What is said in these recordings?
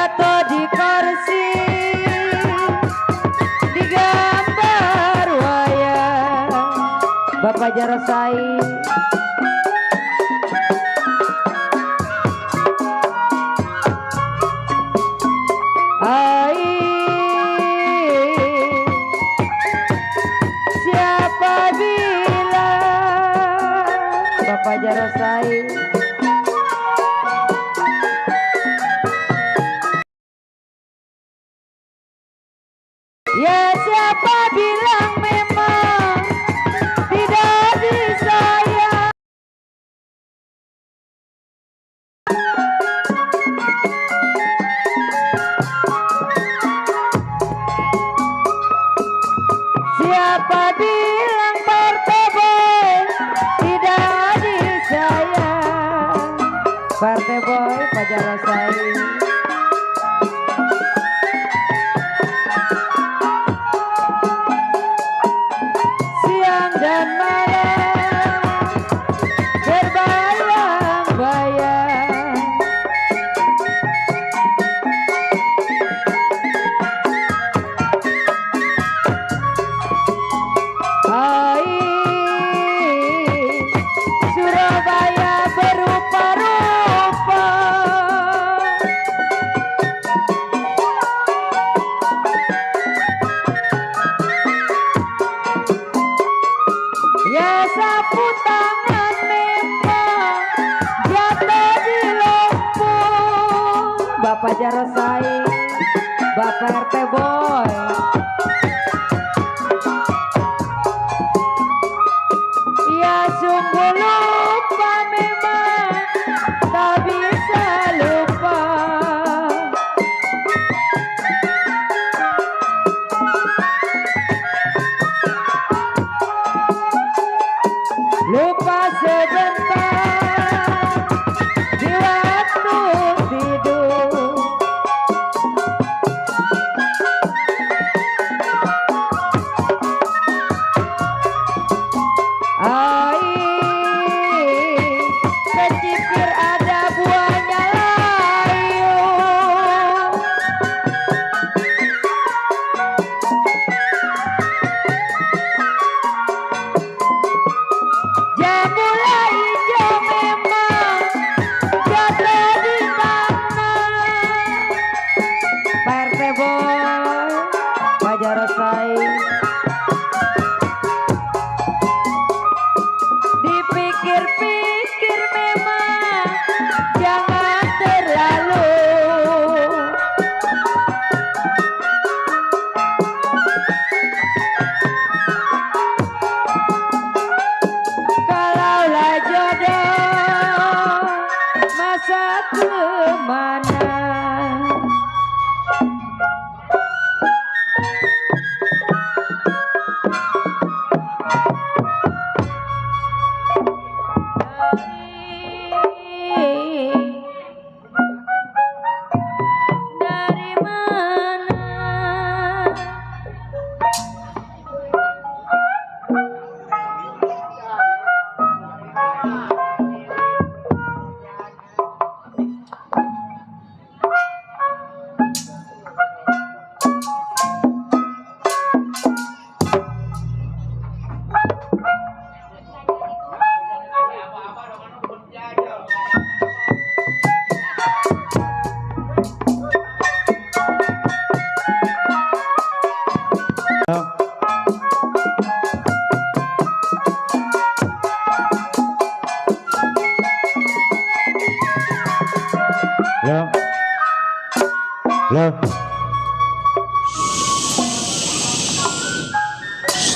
jatuh di kursi digambar wayang Bapak Jarosai. Siapa bilang Bapak Jarosai ya siapa bilang memang tidak disayang. Siapa bilang Partai Boy tidak disayang. Partai Boy Pak Jarosai. Siang dan malam berbayang-bayang. Surabaya berupa-rupa. Ya sapu tangan memang jatuh di lumpur. Bapak Jarosai, Bapak RT Boy. Ya sungguh lupa memang tak bisa lupa. Lupa sebentar di waktu tidur. Kecipir ada buahnya layu. Jambulah hijau memang jatuh di tanah. Pak RT Boy, Pak Jarosai. Dipikir-pikir memang jangan terlalu. Kalaulah jodoh masa kemana. Dari mana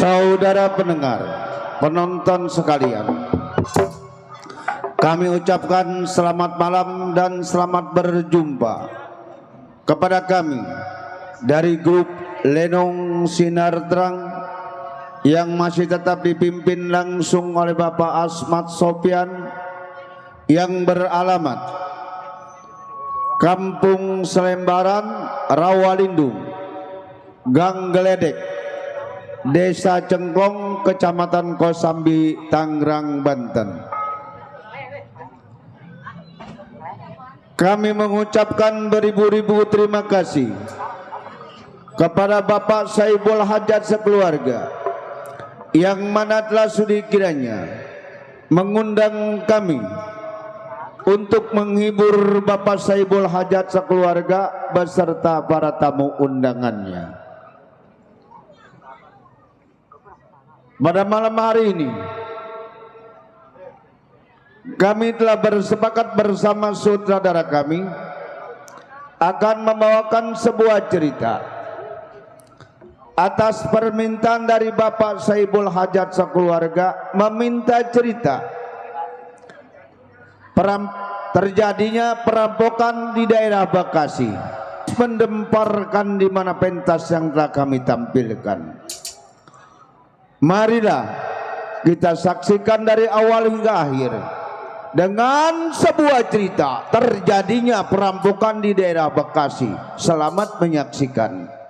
Saudara pendengar, penonton sekalian, kami ucapkan selamat malam dan selamat berjumpa kepada kami dari grup Lenong Sinar Terang yang masih tetap dipimpin langsung oleh Bapak Asmat Sopyan yang beralamat Kampung Selembaran, Rawalindung, Gang Geledek, Desa Cengklong, Kecamatan Kosambi, Tangerang, Banten. kami mengucapkan beribu-ribu terima kasih kepada Bapak Saibul Hajat sekeluarga yang mana telah sudi kiranya mengundang kami untuk menghibur Bapak Saibul Hajat sekeluarga beserta para tamu undangannya. Pada malam hari ini kami telah bersepakat bersama sutradara kami akan membawakan sebuah cerita atas permintaan dari Bapak Saibul Hajat sekeluarga, meminta cerita terjadinya perampokan di daerah Bekasi, mendemparkan di mana pentas yang telah kami tampilkan. Marilah kita saksikan dari awal hingga akhir dengan sebuah cerita terjadinya perampokan di daerah Bekasi. Selamat menyaksikan.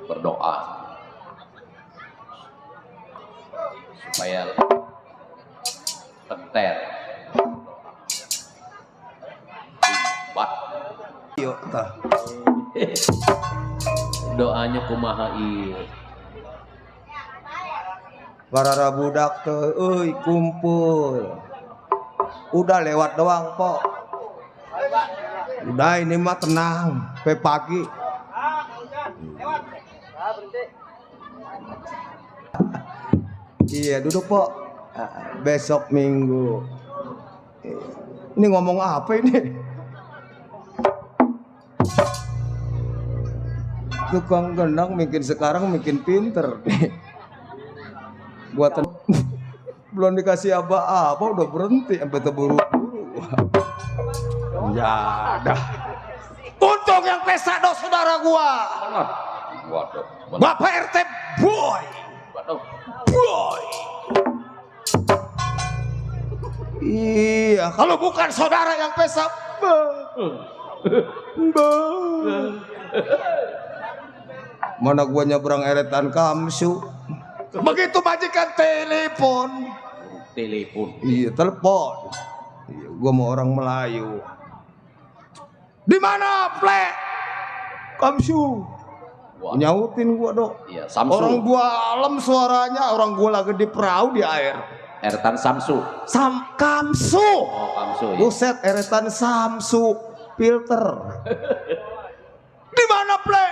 Berdoa supaya tenter Yuk tah. doanya kumaha ieu Barara budak teh euy kumpul. Udah lewat doang, Pok. Udah ini mah tenang, pe pagi. Iya, duduk, Pok. Besok Minggu. Ini ngomong apa ini? Tukang gendang mungkin sekarang mungkin pinter. Buatan belum dikasih apa-apa udah berhenti sampai terburu-buru. Ya dah. Untung yang pesta do saudara gua. waduh Bapak RT boy. waduh Boy. Iya, kalau bukan saudara yang pesta. Mana gua nyebrang eretan kamsu. Begitu majikan telepon. Iya, telepon. Iya, gua mau orang Melayu. Di mana, Ple? Kamsu. Wah. Nyautin gua, Dok. Iya, Samsu. Orang gua alam suaranya, orang gua lagi di perahu di air. eretan Samsu. Kamsu. Oh, Samsu ya. Buset, eretan Samsu filter. Di mana, Ple?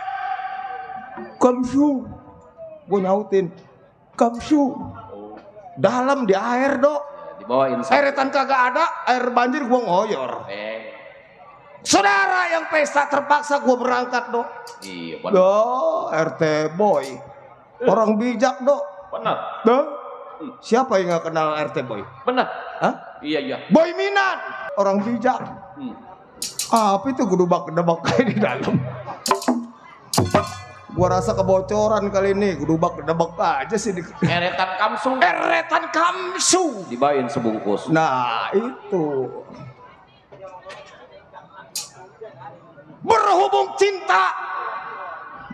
Kamsu. Gua nyautin. Kamsu. Dalam di air, Dok. Dibawain Eretan kagak ada, air banjir gua ngoyor. Saudara yang pesta terpaksa gua berangkat, Dok. Iya, benar. Duh, RT boy. Orang bijak, Dok. Benar. Duh. Siapa yang nggak kenal RT boy? Benar. Hah? Iya, iya. Boy Minan, orang bijak. Apa itu gedubak-gedebak kayak di dalam? Gua rasa kebocoran kali ini, gedubak-gedebak aja sih di Eretan Kamsu. Eretan Kamsu. Dibawain sebungkus. Nah, itu. Berhubung cinta,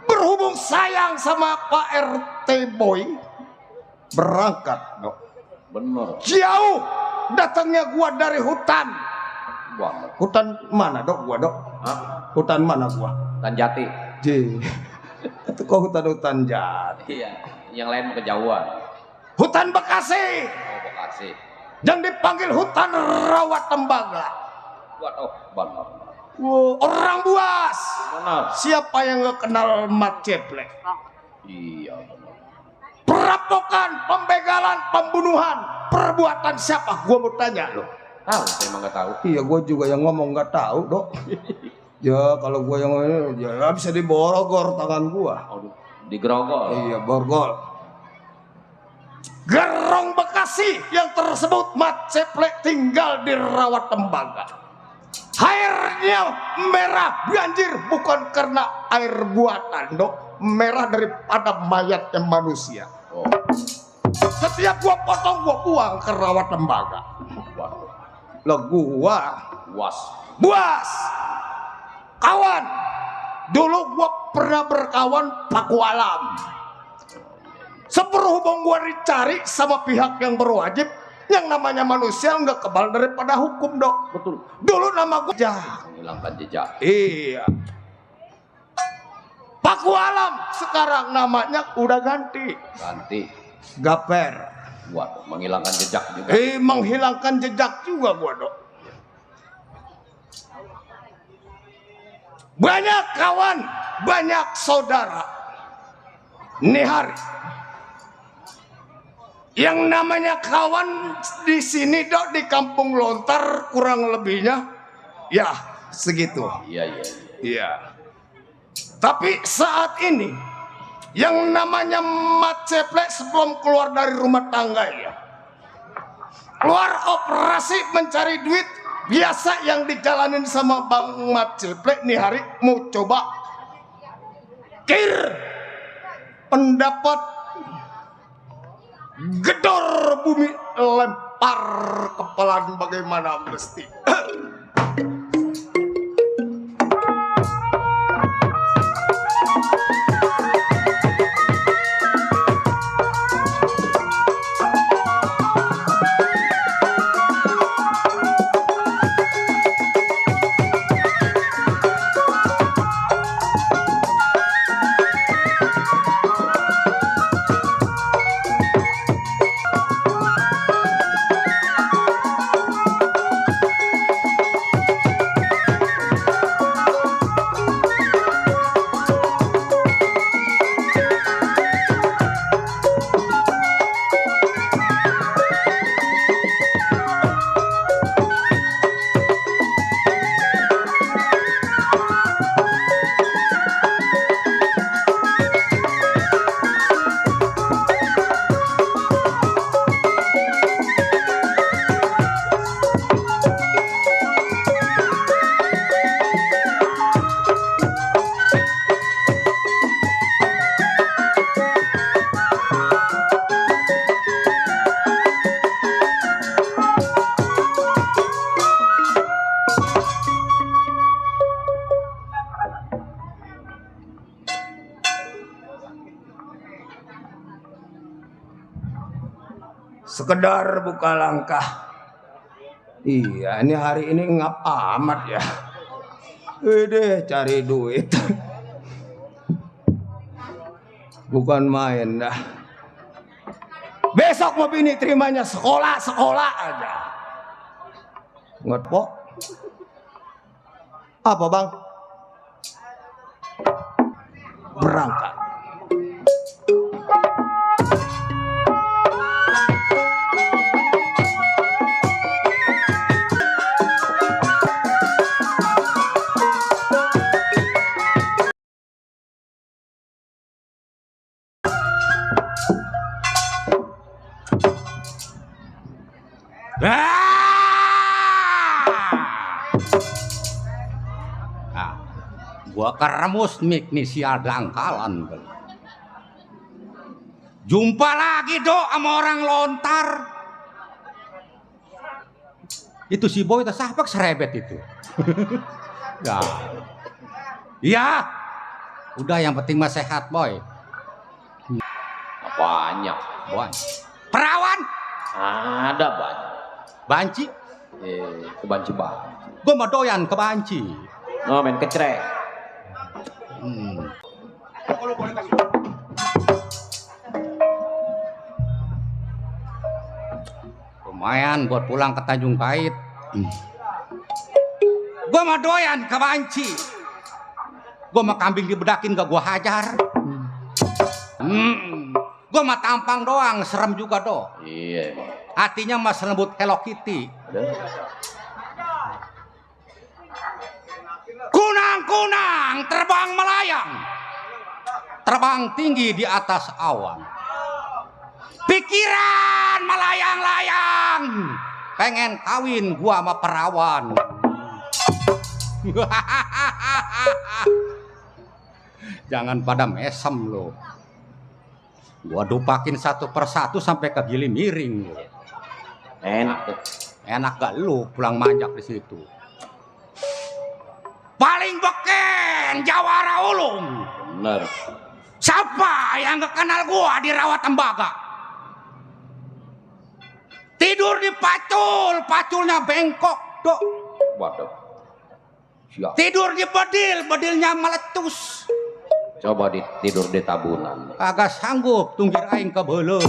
berhubung sayang sama Pak RT boy, berangkat, Dok. Bener. Jauh datangnya gua dari hutan. Wah, Hutan mana, Dok? Gua, Dok? hah? Hutan mana gua? Tanjati. Ji. Itu kok hutan-hutan jati. Iya, yang lain kejauhan. Hutan Bekasi. Oh, Bekasi. Dan dipanggil hutan rawa tembaga. Waduh, benar. Wow, orang buas. Benar. Siapa yang nggak kenal Mat Ceplek? Iya, benar. perampokan, pembegalan, pembunuhan, perbuatan siapa? Gua mau tanya lo. Tahu, saya emang nggak tahu. Iya, gue juga yang ngomong nggak tahu, Dok. Ya kalau gue yang ngomong, ya bisa diborogor tangan gua. Aduh, digerogol. Iya, borgol. Gerong Bekasi yang tersebut Mat Ceplek tinggal di Rawa Tembaga. Airnya merah banjir bukan karena air buatan, Dok. Merah daripada mayatnya manusia. Oh, Setiap gua potong gua buang ke Rawa Tembaga. waduh. Lah gua Was. buas kawan. Dulu gua pernah berkawan paku alam. Seberhubung gua dicari sama pihak yang berwajib, yang namanya manusia nggak kebal daripada hukum, Dok. Betul. Dulu nama gua Menghilangkan jejak. Iya. Paku alam sekarang namanya udah ganti. Ganti. Gaper. Waduh, menghilangkan jejak juga. Menghilangkan jejak juga gua, Dok. Banyak kawan, banyak saudara. Nih hari. Yang namanya kawan di sini, Dok, di Kampung Lontar kurang lebihnya ya segitu. Iya, iya, iya. Iya. Tapi saat ini yang namanya Mat Ceplek sebelum keluar dari rumah tangga ya, keluar operasi mencari duit biasa yang dijalanin sama Bang Mat Ceplek nih hari mau coba kir pendapat gedor bumi lempar kepalaan bagaimana mesti. Sekedar buka langkah. Iya, ini hari ini ngap amat ya. Udah cari duit. Bukan main dah. Besok mau bini terimanya sekolah aja. Ngetpok. Apa, Bang? Berangkat. Gua keremus mik nih sial dangkalan. Jumpa lagi Dok sama orang lontar. Itu si Boy itu sahabat serebet itu. Ya. Iya. Udah yang penting mah sehat Boy. Banyak. Boy. Perawan. Ada banyak. Banci. Kebanci banget. Gua mah doyan ke banci. Oh, main kecrek. Lumayan buat pulang ke Tanjung Kait. Gua mah doyan ke banci. Gua mah kambing dibedakin gak gua hajar. Gua Gua mah tampang doang, serem juga do. Iya emang. Hatinya mas lembut Hello Kitty. Ada. Kunang-kunang terbang melayang, terbang tinggi di atas awan. Pikiran melayang-layang, pengen kawin gua sama perawan. Jangan pada mesem lo. Gua dupakin satu persatu sampai ke gili miring. Enak tuh. Enak gak lu pulang manjak di situ? Paling beken Jawara Ulung. Bener. Siapa yang gak kenal gua di Rawa Tembaga? Tidur di pacul, paculnya bengkok, dok. Waduh. Siap. Tidur di bedil, bedilnya meletus. Coba tidur di tabunan. Kagak sanggup tunggir aing ke belum.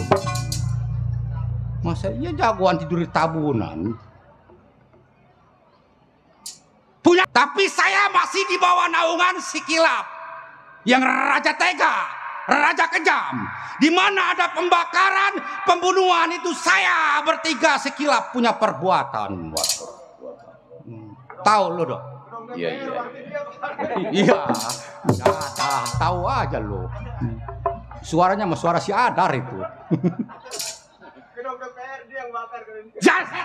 Masa iya jagoan tidur di tabunan? Punya, tapi saya masih di bawah naungan si Kilap yang raja tega, raja kejam. Di mana ada pembakaran, pembunuhan itu saya bertiga si Kilap punya perbuatan. Tahu lo dok? Iya iya. Iya, dah tahu aja lo. Suaranya sama suara si Adar itu. Jangan.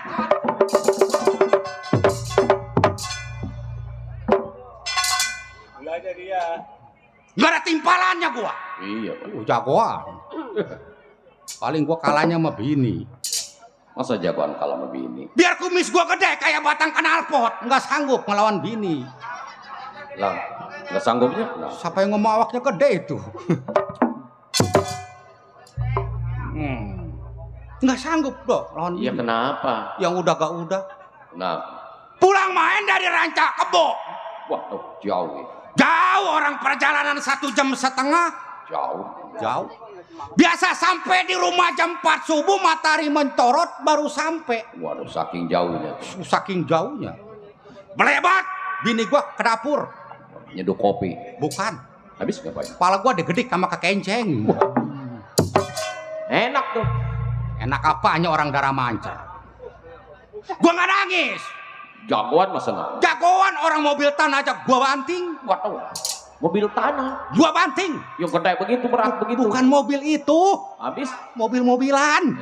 Gak ada timpalannya gua. Iya Pak. Jagoan. Paling gua kalahnya sama bini. Masa jagoan kalah sama bini? Biar kumis gua gede kayak batang knalpot, nggak sanggup ngelawan bini. Lah, nggak sanggupnya? Nah. Siapa yang ngomong awaknya gede itu? Nggak sanggup dok lawan Iya bini. kenapa? Yang udah gak udah. Nah, Pulang main dari Ranca Kebo. waduh jauh ya. Jauh orang perjalanan 1,5 jam. Jauh. Jauh. Biasa sampai di rumah jam 4 subuh matahari mencorot baru sampai. Waduh saking jauhnya tuh. Saking jauhnya. Belebat. Bini gua ke dapur. Nyeduh kopi. Bukan. Habis ngapain? Kepala gua digedik sama kekenceng. Enak tuh. Enak apanya orang darah mancar. Gua nggak nangis. Jagoan masa nangis? Jagoan orang mobil tanah aja gua banting. Waduh. Mobil tanah. Gua banting. Yang gede begitu, berat begitu. Bukan mobil itu. Habis? Mobil-mobilan.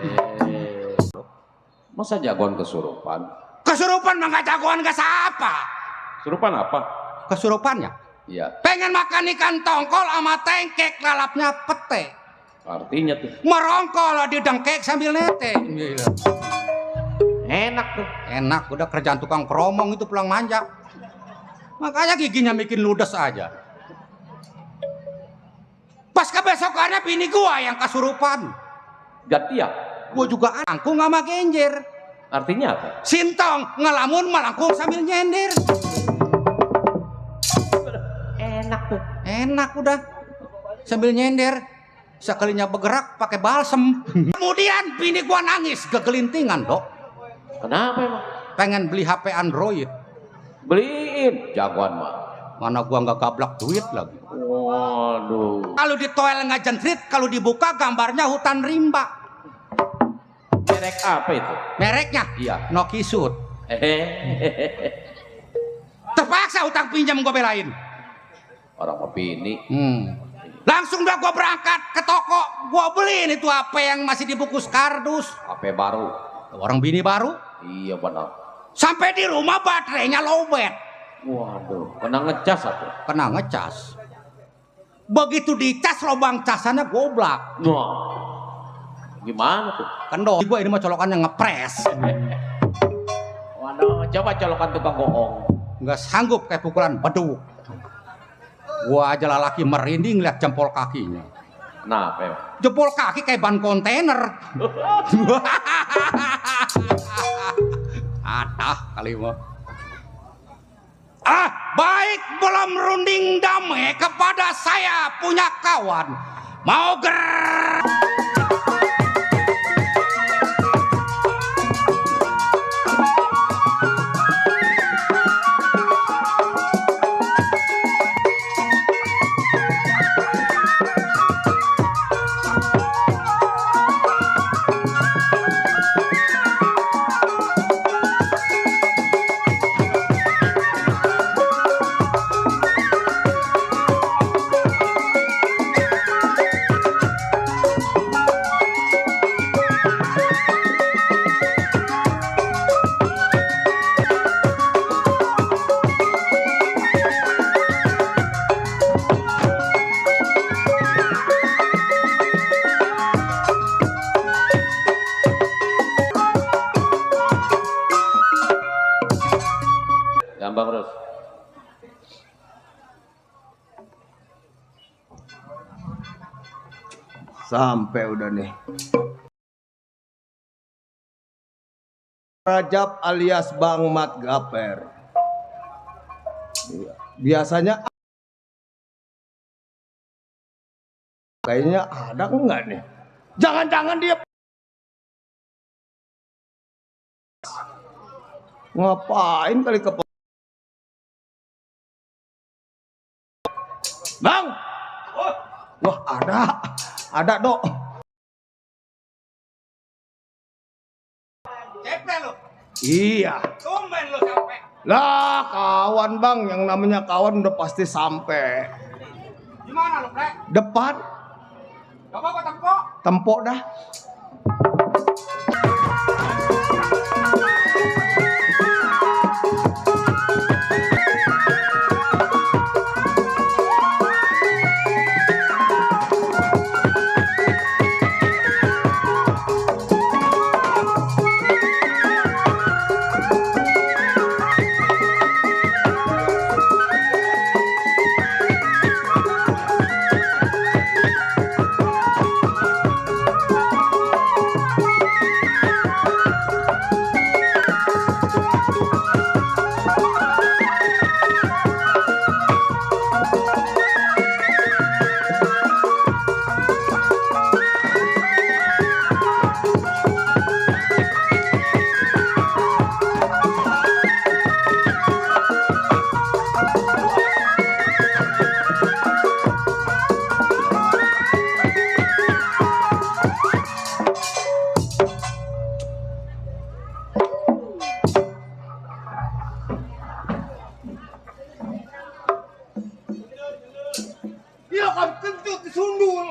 Masa jagoan kesurupan? Kesurupan mah nggak jagoan nggak siapa. Kesurupan apa? Kesurupannya. Iya. Pengen makan ikan tongkol sama tengkek lalapnya pete. Artinya tuh. Merongkol didengkek sambil nete. Enak tuh. Enak udah kerjaan tukang keromong itu pulang manjak. Makanya giginya bikin ludes aja. Pas kebesokannya bini gua yang kesurupan. Ganti ya? Gua juga angkung sama genjer. Artinya apa? Sintong ngelamun melangkung sambil nyender. Enak tuh. Enak udah. Sambil nyender. Sekalinya bergerak pakai balsem. Kemudian bini gua nangis kegelintingan, Dok. Kenapa emang? Pengen beli HP Android. Beliin jagoan mah. Mana gua nggak gablak duit lagi. Waduh. Kalau di toel nggak jentrit, kalau dibuka gambarnya hutan rimba. Merek apa itu? Mereknya? Iya. Nokisut. Terpaksa utang pinjam gua belain. Orang mau bini. Langsung dah gua berangkat ke toko. Gua beliin itu HP yang masih dibungkus kardus. HP baru. Orang bini baru. Iya benar. Sampai di rumah baterainya lowbat. Waduh, kena ngecas atau? Kena ngecas. Begitu dicas lubang casannya goblak. Wah. Gimana tuh? Kendor. Gua ini mah colokannya ngepres. Waduh, coba colokan tukang bohong. Nggak sanggup kayak pukulan beduk. Gua aja lelaki merinding lihat jempol kakinya. Kenapa emang? Jempol kaki kayak ban kontainer. Atah kali mah. Baik belum runding damai kepada saya punya kawan. Mau Bang Rus. Sampai udah nih. Rajab alias Bang Mat Gaper. Biasanya kayaknya ada enggak nih? Jangan-jangan dia ngapain kali ke Bang? Wah, ada dok. Cepet lo. Iya. Tumben lo sampai. Lah kawan bang, yang namanya kawan udah pasti sampai. Gimana lo, Bre? Depan, Gak apa-apa tempo. tempok dah. Iya kan kentut disundul.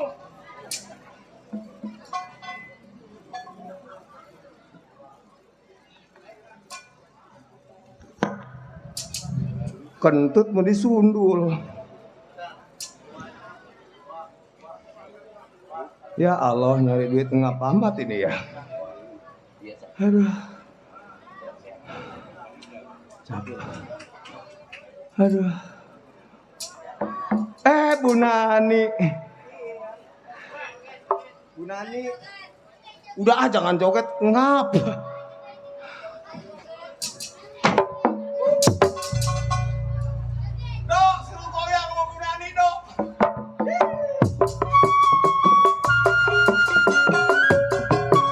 Kentut mau disundul. Ya Allah, nyari duit ngapa amat ini ya. Aduh. Capek. Aduh. Bu Nani. Bu Nani. Udah jangan joget ngap. Dok, suruh goyang sama Bu Nani, Dok.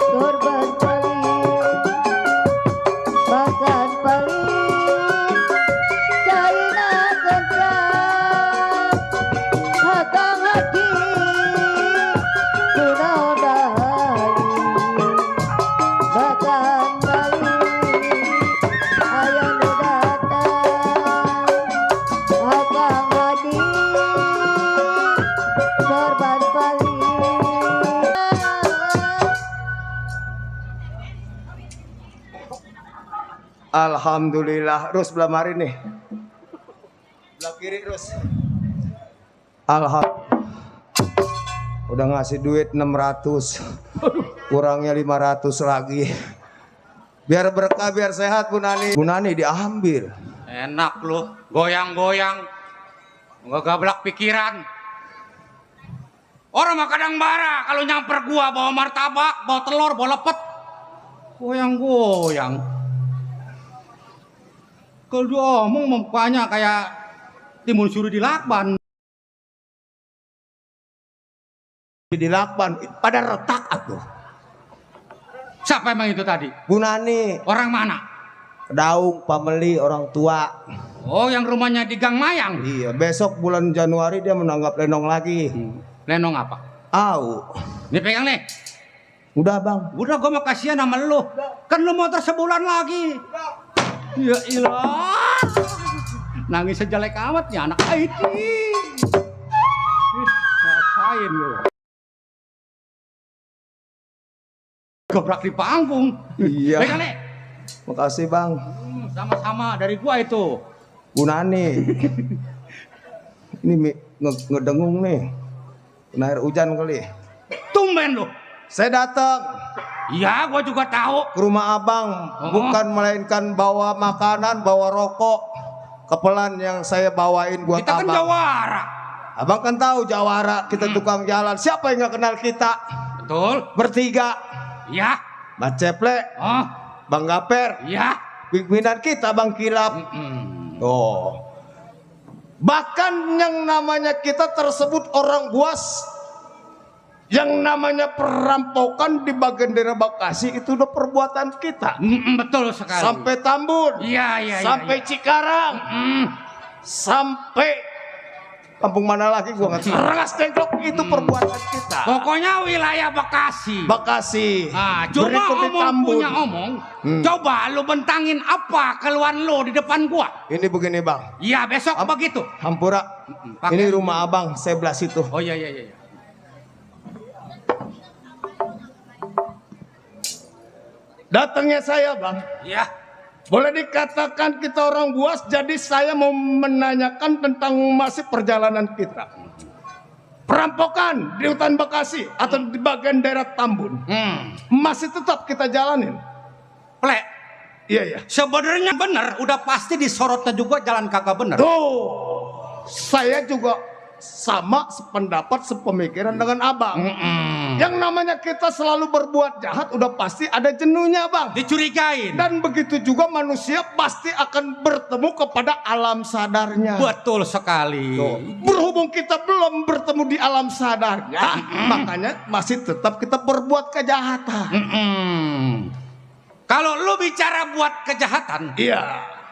Korban paling, bahkan paling, China kencang, hakang hati, sunau dali, bahkan paling, ayah nu datang, hakang hati, korban paling. Alhamdulillah, Rus belah mari nih. Belah kiri, Rus. Alhamdulillah. Udah ngasih duit 600. Kurangnya 500 lagi. Biar berkah, biar sehat Bu Nani. Bu Nani diambil. Enak lo, goyang-goyang. Nggak gablak pikiran. Orang mah kadang marah kalau nyamper gua bawa martabak, bawa telur, bawa lepet. Goyang-goyang. Kalau dia omong mukanya kayak timun suri di lakban. Di lakban pada retak atuh. Siapa emang itu tadi? Bu Nani, Orang mana? Daung, pameli, orang tua. Oh, yang rumahnya di Gang Mayang. Iya, besok bulan Januari dia menanggap lenong lagi. Lenong apa? Au. Nih pegang nih. Udah bang. Udah gua mau kasihan sama lu. Kan lu motor sebulan lagi. Ya ilah. Nangis sejelek amat ya anak IT. Ngapain lu? Gobrak di panggung. Iya. Pegang nih. Makasih bang. Sama-sama dari gua itu. Bu Nani. Ini ngedengung nih. Kena air hujan kali. Tumben lu. Saya datang Iya, gua juga tahu. ke rumah abang. Bukan melainkan bawa makanan, bawa rokok. kepelan yang saya bawain buat Kita kan abang. jawara. Abang kan tahu jawara, kita tukang jalan. Siapa yang nggak kenal kita? Betul. Bertiga. Ya. Mas Ceplek, Oh. Bang Gaper, Ya. pimpinan kita Bang Kilap. Oh. Bahkan yang namanya kita tersebut orang buas, yang namanya perampokan di bagian daerah Bekasi itu udah perbuatan kita. Betul sekali. Sampai Tambun, Iya, iya, sampai iya. Cikarang, sampai kampung mana lagi gua nggak tahu. Rengas Dengklok itu perbuatan kita. Pokoknya wilayah Bekasi. Bekasi. Nah, cuma berikut di omong Tambun. punya omong. Coba lu bentangin apa keluhan lu di depan gua. Ini begini bang, Iya, besok begitu. Hampura. Pakai- Ini rumah abang sebelah situ. Oh iya, iya, iya. Datangnya saya bang, Iya. boleh dikatakan kita orang buas, jadi saya mau menanyakan tentang masih perjalanan kita. Perampokan di hutan Bekasi atau di bagian daerah Tambun masih tetap kita jalanin. Plek. Iya iya. Sebenarnya bener, udah pasti disorotnya juga jalan kagak bener. Tuh, saya juga sama sependapat, sepemikiran dengan abang. Yang namanya kita selalu berbuat jahat, udah pasti ada jenuhnya bang. Dicurigain. Dan begitu juga manusia pasti akan bertemu kepada alam sadarnya. Betul sekali. Berhubung kita belum bertemu di alam sadarnya, makanya masih tetap kita berbuat kejahatan. Kalau lu bicara buat kejahatan, Iya,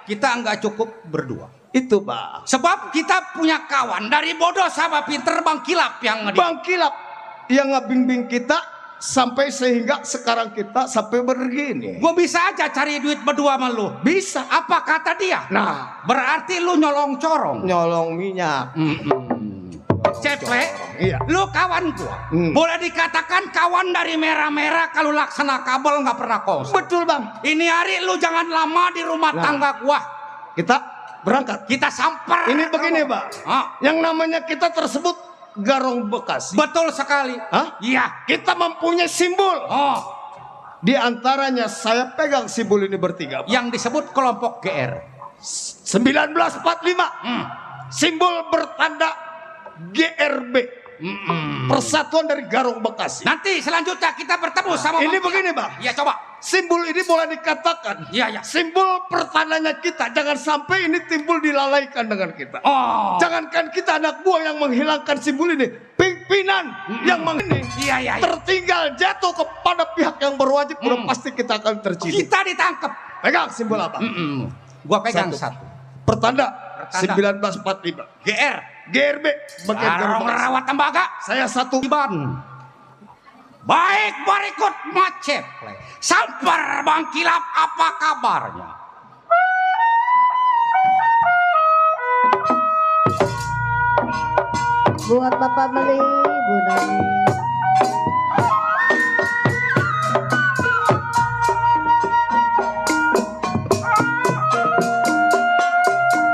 kita nggak cukup berdua. itu bang. Sebab kita punya kawan dari bodoh sama pinter Bang Kilap yang ngedi. Bang Kilap yang ngebimbing kita sampai sehingga sekarang kita sampai begini. Gue bisa aja cari duit berdua sama lu. Bisa. Apa kata dia? Nah, Berarti lu nyolong corong. nyolong minyak. Ceplek, Iya. lu kawan gua. Boleh dikatakan kawan dari merah-merah kalau laksana kabel nggak pernah kosong. Betul bang. Ini hari lu jangan lama di rumah tangga gua. Kita berangkat. Kita samper. Ini begini bang. Ah, Yang namanya kita tersebut Garong Bekasi. betul sekali. Hah? Iya. Kita mempunyai simbol. Oh, Di antaranya saya pegang simbol ini bertiga bang. yang disebut kelompok GR. 1945. Simbol bertanda GRB. Persatuan dari Garong Bekasi. Nanti selanjutnya kita bertemu sama ini Bang begini Kilap. bang. Iya, coba. Simbol ini boleh dikatakan Iya, iya. simbol pertandanya kita. Jangan sampai ini timbul dilalaikan dengan kita. Oh. Jangankan kita anak buah yang menghilangkan simbol ini, pimpinan yang ini Iya, iya, iya. tertinggal jatuh kepada pihak yang berwajib, udah pasti kita akan terciduk. Kita ditangkap. Pegang simbol apa? Gua pegang Satu. satu. Pertanda Pertanda. 1945. GR. GRB bagian Garong Garong Bekasi. rawat tembaga. Saya satu. Iban. Baik, berikut Macet. Samper Bang Kilap, apa kabarnya? Buat Bapak Meli, Bu Nani.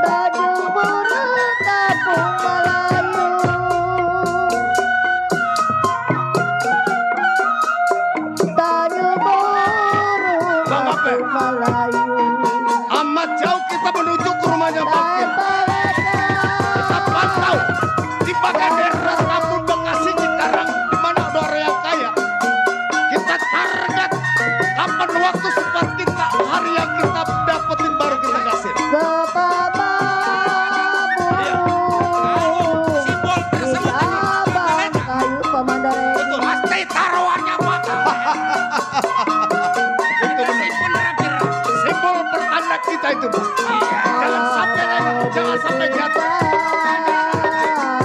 Tanjung Buru, Kampung Melayu. Tanjung Buru, Bang Ape. Kampung Melayu. Amat jauh kita menuju ke rumahnya Bang Kim. Kita pantau di bagian daerah Tambun Bekasi Cikarang, di mana ada orang yang kaya. Kita target kapan waktu sempat kita, hari yang kita dapetin baru kita kasih. Simbol tersebut Abang kayu pemandangan. betul, pasti taruhannya bakal. Itu benar. Simpen rapir. Simbol pertanda kita itu, Bang. Jangan sampai lewat, jangan sampai jatuh.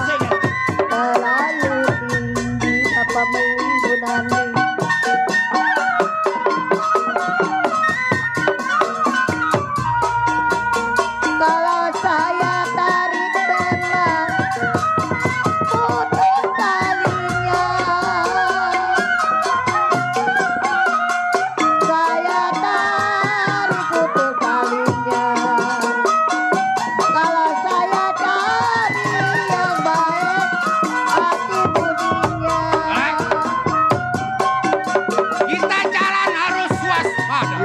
Sini. Terlalu tinggi apa meli Nani. Kalau saya tarik benang putus talinya. Saya tarik putus talinya. Kalau saya cari yang baik hati budinya. Kita jalan harus waspada.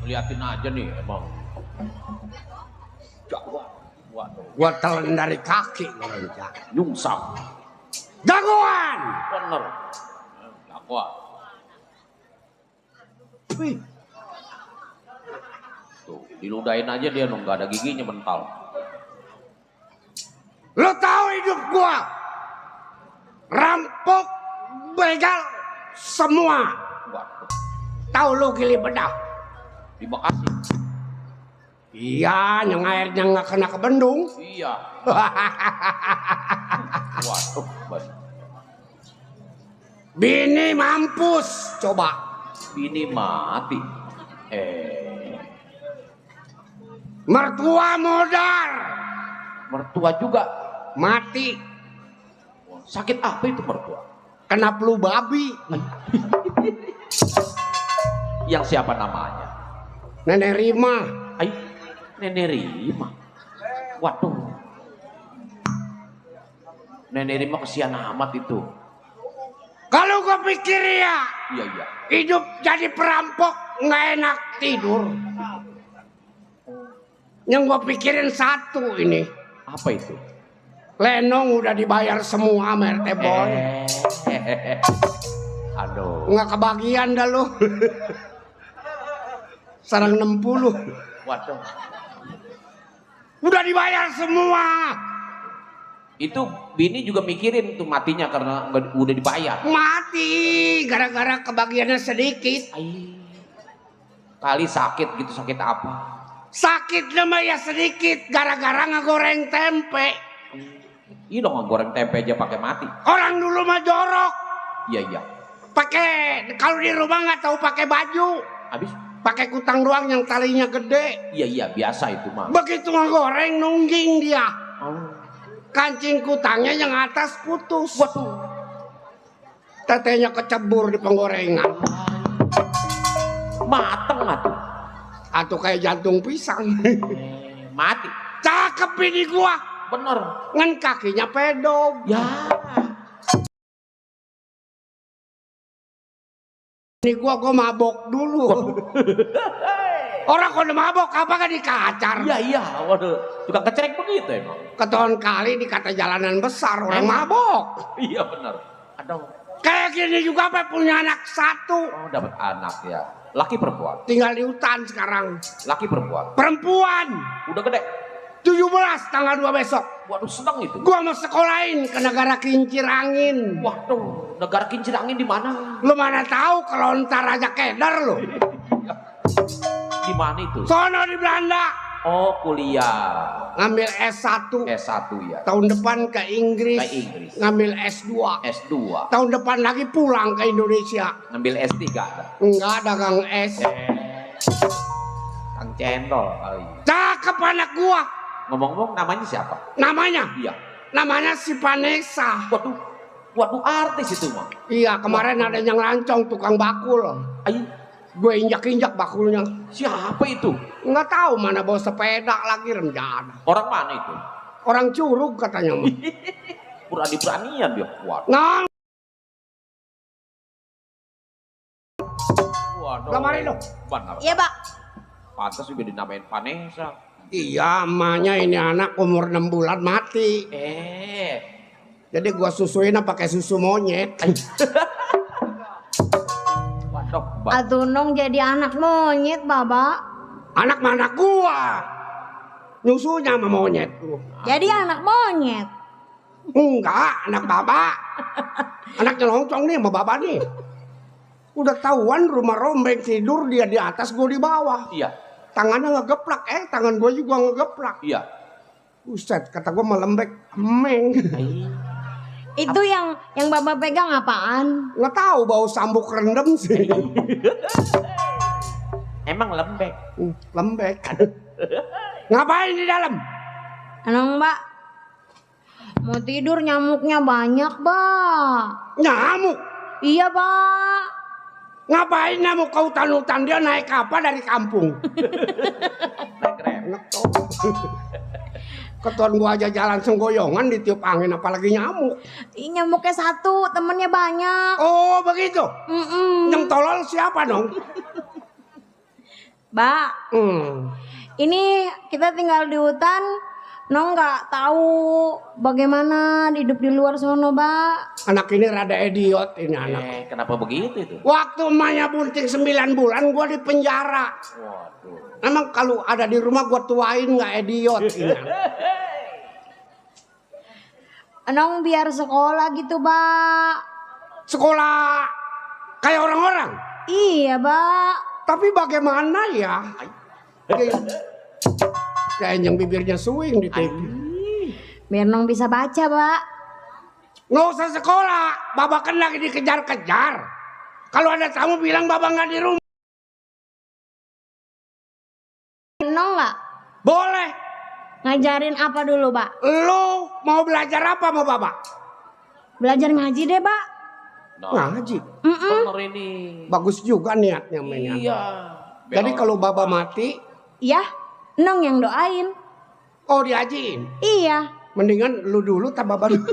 Liatin aja nih emang. Waduh. Gua telan dari kaki ngelenjak. Nyungsang. Jagoan. Bener. Jagoan. Wih. Tuh, diludahin aja dia dong, gak ada giginya mental. Lo tahu hidup gua rampok, begal, semua. Waduh. Tahu lo gili bedah? Di Bekasi. Iya, yang airnya nggak kena ke bendung. Iya. Waduh. Bini mampus, coba. Bini mati. Mertua modal, Mertua juga mati. sakit apa itu mertua? Kena flu babi. Yang siapa namanya? Nenek Rima. Ay, Nenek Rima. Waduh. Nenek Rima kesian amat itu. Kalau gue pikir ya, Iya, iya. hidup jadi perampok nggak enak tidur. Yang gue pikirin satu ini, Apa itu? Lenong udah dibayar semua sama RT Boy. Aduh. Nggak kebagian dah lu. Sarang 60. Waduh. Udah dibayar semua. Itu bini juga mikirin tuh matinya karena udah dibayar. Mati gara-gara kebagiannya sedikit. Ay. Kali sakit gitu, sakit apa? Sakitnya mah ya sedikit gara-gara ngegoreng tempe. Iya dong, goreng tempe aja pakai mati. Orang dulu mah jorok. Iya, iya. Pakai kalau di rumah nggak tahu pakai baju. Habis? Pakai kutang doang yang talinya gede. Iya, iya, biasa itu mah. Begitu ngegoreng nungging dia. Oh. Kancing kutangnya yang atas putus. Waduh. Tetenya kecebur di penggorengan. Mateng atuh. Atau kayak jantung pisang. Mati. Cakep ini gua. Bener. Ngan kakinya pedog. Ya. Ini gua mabok dulu. Orang kalau mabok apa kan dikacar. Iya, iya. Waduh. Tukang kecerek begitu emang. Ketahuan kali dikata jalanan besar orang mabok. Iya bener. Aduh. Kayak gini juga apa punya anak satu. Oh, dapat anak ya. Laki perempuan. Tinggal di hutan sekarang. Laki perempuan. Perempuan. Udah gede. 17 tanggal 2 besok. Waduh, senang itu. Gua mau sekolahin ke negara kincir angin. Waduh, negara kincir angin di mana? Lu mana tahu kalau ntar Raja Kedar lu. Di mana itu? Sono di Belanda. Oh, kuliah. Ngambil S1. S1 ya. Tahun depan ke Inggris. Ke Inggris. Ngambil S2. S2. Tahun depan lagi pulang ke Indonesia. Ngambil S3 ada. Enggak dagang es. Kang Cendol kali. Cakep anak gua. Ngomong-ngomong namanya siapa? Namanya? Iya. Namanya si Vanessa. Waduh. Waduh, artis itu mah. Iya, kemarin ada yang lancong tukang bakul. Ay, Gue injak-injak bakulnya. siapa itu? Nggak tahu mana bawa sepeda lagi rencana. Orang mana itu? Orang Curug katanya. Berani-beranian dia. Waduh. Nah, Waduh. Lamarin dong. Benar. Iya, Pak. Pantas juga dinamain Vanessa. iya, emaknya ini anak umur 6 bulan mati. Jadi gua susuin pakai susu monyet. Waduh, Atunong jadi anak monyet, Bapak. Anak mana gua? Nyusunya sama monyet. Jadi anak monyet. Enggak, anak bapak. Anak nyelongcong nih sama bapak nih. Udah tahuan rumah rombeng tidur dia di atas, gua di bawah. iya, Tangannya ngegeplak, tangan gua juga ngegeplak. iya. Buset, kata gua melembek, emeng. Itu yang Bapak pegang apaan? Nggak tahu bau sambuk rendem sih. Emang lembek. Lembek. Ngapain di dalam? Anong, Mbak? Mau tidur nyamuknya banyak, Mbak. Nyamuk. Iya, Pak. Ngapain nyamuk ke hutan-hutan, dia naik apa dari kampung? Naik rem. Enak toh. Ketuan gua aja jalan senggoyongan ditiup angin apalagi nyamuk. Ih, nyamuknya satu, temennya banyak. Oh begitu. Mm-mm. Yang tolol siapa dong? Mbak, ini kita tinggal di hutan, Nong nggak tahu bagaimana hidup di luar sono, Mbak. Anak ini rada idiot ini anak. Kenapa begitu itu? Waktu emaknya bunting 9 bulan gua di penjara. Waduh. Emang kalau ada di rumah gua tuain nggak idiot ini. Nong biar sekolah gitu, Mbak. Sekolah kayak orang-orang. Iya, Mbak. Tapi bagaimana ya? Kayak yang bibirnya swing di TV. Biar Nong bisa baca, Mbak. Nggak usah sekolah, Baba kan lagi dikejar-kejar. Kalau ada tamu bilang Baba nggak di rumah. Nong nggak Boleh. ngajarin apa dulu, Mbak? Lu mau belajar apa mau Baba? Belajar ngaji deh, Mbak. Ngaji. Bener ini. Bagus juga niatnya mainnya. Iya. Jadi kalau Baba mati, Iya, Nong yang doain. oh diajiin. Iya, Mendingan lu dulu tak Baba dulu.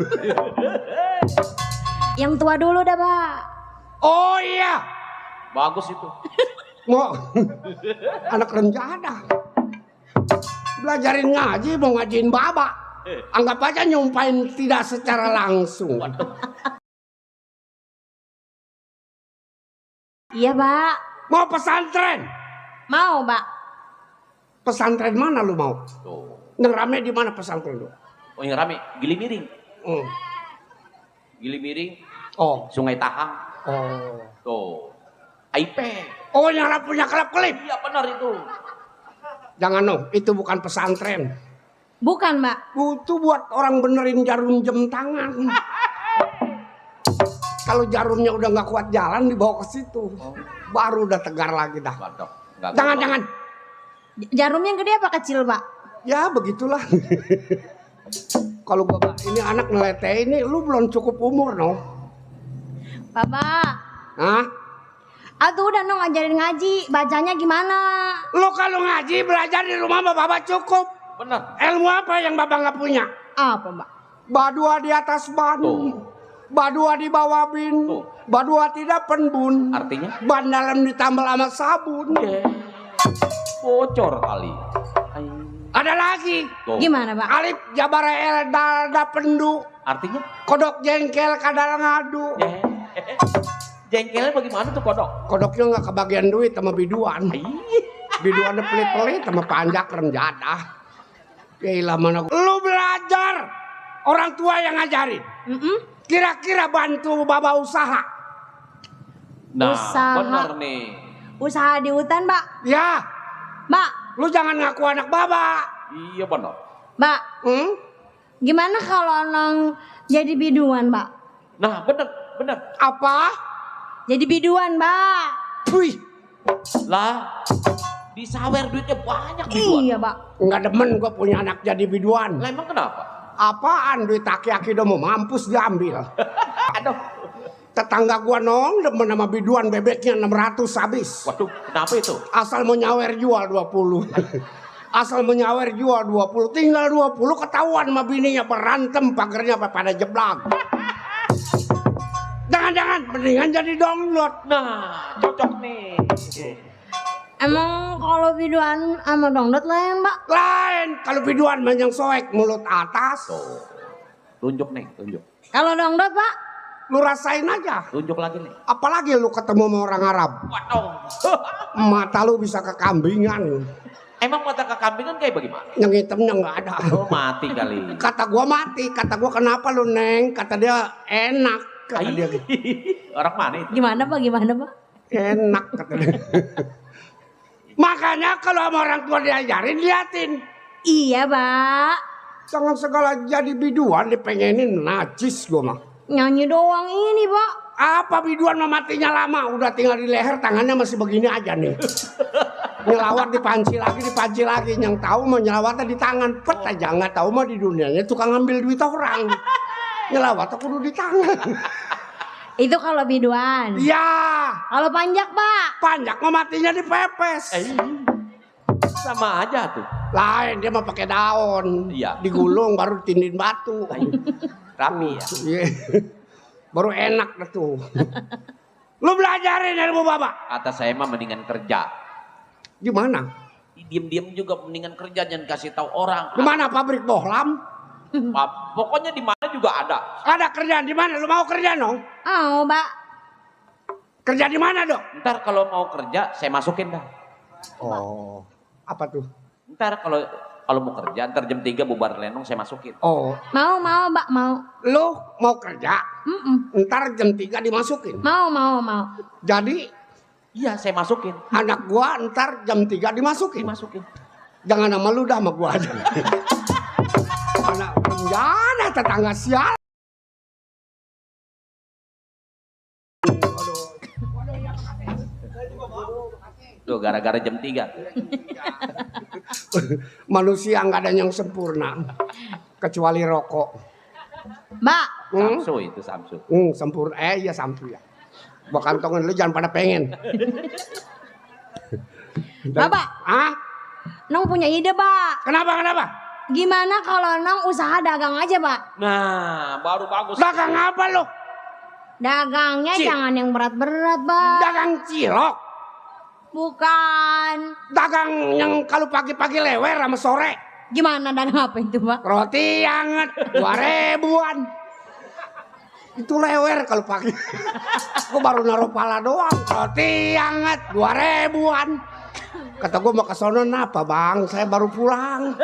yang tua dulu dah, Mbak. Oh iya. Bagus itu. Mau anak renjada. Belajarin ngaji mau ngajiin Baba. Anggap aja nyumpain tidak secara langsung. Iya, Mbak. Mau pesantren? Mau, Mbak. Pesantren mana lu mau? Tuh. Yang rame di mana pesantren lu? Oh yang rame, Gili Miring. Hmm. Gili Miring, Oh. Sungai Tahang. Oh. Tuh. IP. Oh yang punya kelap kelip. Iya benar itu. Jangan no, itu bukan pesantren. Bukan, Mbak. Itu buat orang benerin jarum jam tangan. Kalau jarumnya udah nggak kuat jalan dibawa ke situ, baru udah tegar lagi dah. Waduh. Nggak Jangan goblok. jangan. Jarumnya gede apa kecil, Pak? Ya begitulah. Kalau gua ini anak ngelete ini, lu belum cukup umur no. Bapak. Hah? Atuh udah Nong ngajarin ngaji, bacanya gimana? Lu kalau ngaji belajar di rumah sama Baba cukup. Benar. Ilmu apa yang Baba nggak punya? Apa, Mbak? Badua di atas ban. Tuh. Badua di bawah bin. Tuh. Badua tidak penbun. Artinya? Ban dalam ditambal sama sabun. Bocor kali. Ada lagi. Tuh. Gimana, Pak? Alif jabara el dalda pendu. Artinya? Kodok jengkel kadal ngadu. Jengkelnya bagaimana tuh kodok? Kodoknya nggak kebagian duit sama biduan. Biduannya pelit-pelit sama panjak renjadah. Gila mana gua. Lu belajar. Orang tua yang ngajarin. Kira-kira bantu Baba usaha. Nah, Usaha. benar nih. Usaha di hutan, Mbak. Ya, Mbak, lu jangan ngaku anak Baba. Iya benar. Mbak, Hmm? gimana kalau Nong jadi biduan, Mbak? Nah, benar, benar. Apa? Jadi biduan, Mbak. Wih, Lah, di sawer duitnya banyak biduan. Iya, Mbak. nggak demen gua punya anak jadi biduan. Lah emang kenapa? Apaan duit aki-aki udah mau mampus diambil. Aduh. Tetangga gua nong demen sama biduan bebeknya 600 habis. Waduh, kenapa itu? Asal mau nyawer jual 20. Asal mau nyawer jual 20. Tinggal 20 ketahuan sama bininya berantem pagernya pada jeblak. Jangan-jangan mendingan jadi download. Nah, cocok nih. Emang kalau biduan sama dangdut lain, Mbak? Lain kalau biduan yang soek mulut atas. Tuh. Tunjuk nih, tunjuk. Kalau dangdut, Pak? Lu rasain aja. Tunjuk lagi nih. Apalagi lu ketemu sama orang Arab. Waduh. Mata lu bisa kekambingan. Emang mata kekambingan kayak bagaimana? Yang hitamnya nggak ada. Oh, mati kali. Kata gua mati. Kata gua kenapa lu Neng? Kata dia enak. Kata dia gitu. Orang mana itu? Gimana, Pak? Gimana, Pak? Enak kata dia. Makanya kalau sama orang tua diajarin liatin. Iya, Pak. Jangan segala jadi biduan dipengenin najis gua mah. Nyanyi doang ini, Pak. Apa biduan mah matinya lama. Udah tinggal di leher tangannya masih begini aja nih. Nyelawat dipanci lagi. Yang tahu mau nyelawatnya di tangan. Pet aja nggak tahu mah di dunianya tukang ngambil duit orang. Nyelawat aku kudu di tangan. Itu kalau biduan. Ya, Kalau panjak, Pak. panjak mah matinya dipepes. Sama aja tuh. Lain dia mah pakai daun. Iya. Digulung baru ditindin batu. Rapi ya. Iya. Baru enak dah tuh. Lu belajarin ilmu Baba. Kata saya mah mendingan kerja. Di mana? Diem-diem juga mendingan kerja, jangan kasih tahu orang. Di mana pabrik bohlam? Pokoknya di mana juga ada. Ada kerjaan di mana? Lu mau kerja dong? Oh, Mbak. Kerja di mana dong? Ntar kalau mau kerja saya masukin dah. Oh, apa tuh? Ntar kalau mau kerja, ntar jam 3 bubar lenong saya masukin. Oh, Mau, Mbak, mau. lu mau kerja? Mm-mm. Ntar jam 3 dimasukin. Mau. Jadi Iya, saya masukin. anak gua ntar jam 3 dimasukin. Dimasukin. Jangan sama lu dah, sama gua aja. Anak penjana tetangga sial. Tuh gara-gara jam 3. Manusia nggak ada yang sempurna kecuali rokok. Mbak, Samsu itu Samsu. Sempurna. Iya Samsu ya. Gua kantongin lu jangan pada pengen. Bapak, Ah? Nong punya ide, Pak. Kenapa? Gimana kalau Nong usaha dagang aja, Pak? Nah, baru bagus. Dagang apa lu? Dagangnya jangan yang berat-berat, Pak. Dagang cilok. Bukan. Dagang yang kalau pagi-pagi lewer sama sore. Gimana dagang apa itu, Pak? Roti hangat 2.000-an. Itu lewer kalau pagi. Gue baru naruh pala doang. Roti hangat 2.000-an. Kata gue mau ke sono apa bang? Saya baru pulang.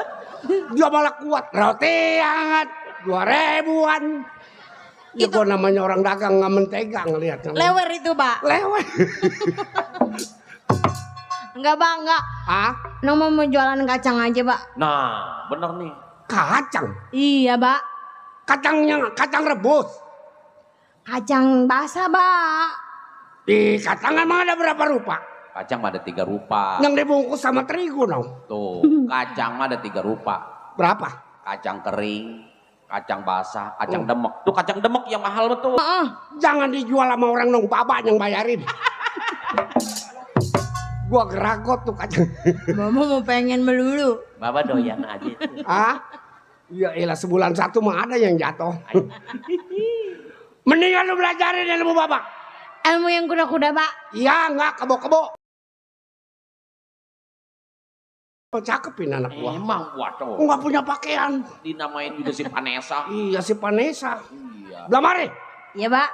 Dia malah kuat. Roti hangat 2.000-an. Ya gue namanya orang dagang nggak mentega ngelihat. Lewer itu, Pak. Lewer. Enggak, Pak, enggak. Ah? Nong mau jualan kacang aja, Pak. Nah, bener nih. Kacang. Iya, Pak. Kacang rebus. Kacang basah, Pak. Di kacang emang ada berapa rupa? Kacang mah ada 3 rupa. Yang dibungkus sama terigu dong. Tuh, kacang mah ada 3 rupa. Berapa? Kacang kering, kacang basah, kacang demek. Tuh kacang demek yang mahal betul. Jangan dijual sama orang dong, bapak yang bayarin. Gua geragot tuh kacang. Mama mau pengen melulu. Bapak doyan aja itu. Ah? Ya elah sebulan 1 mah ada yang jatuh. Mendingan lu belajarin ilmu bapak. Ilmu yang kuda-kuda, Pak. Iya enggak kebo-kebo. Cakepin anak gua. Emang waduh. Enggak punya pakaian. Dinamain juga si Vanessa. Iya si Vanessa. Iya. Belah mari. Iya, Pak.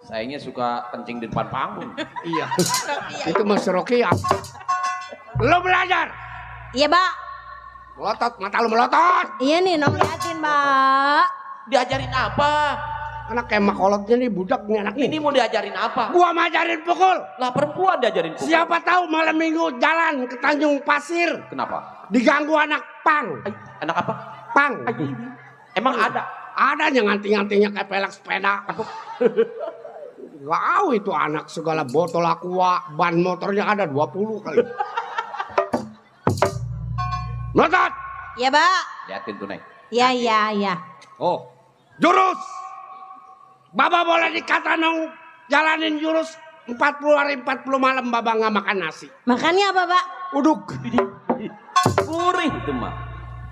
Sayangnya suka kencing di depan panggung. Iya. Itu Mas Rocky ya. Lu belajar. Iya, Pak. Melotot, mata lu melotot. Iya nih, Nong liatin, Pak. Diajarin apa? Anak kayak makolotnya nih budak nih anak Ini ini. mau diajarin apa? Gua ngajarin pukul. Lah perempuan diajarin pukul. Siapa tahu malam minggu jalan ke Tanjung Pasir Kenapa? diganggu anak pang. Anak apa? Pang. Emang ada? Ada yang nganting-ngantingnya kayak pelek sepeda. Wow itu anak segala botol aqua, ban motornya ada 20 kali. Melotot. Iya, Pak. Liatin tuh, Nek. Iya. Oh, jurus. Baba boleh dikata nong jalanin jurus 40 hari 40 malam baba nggak makan nasi. Makannya apa, Pak? Uduk. Gurih itu mah.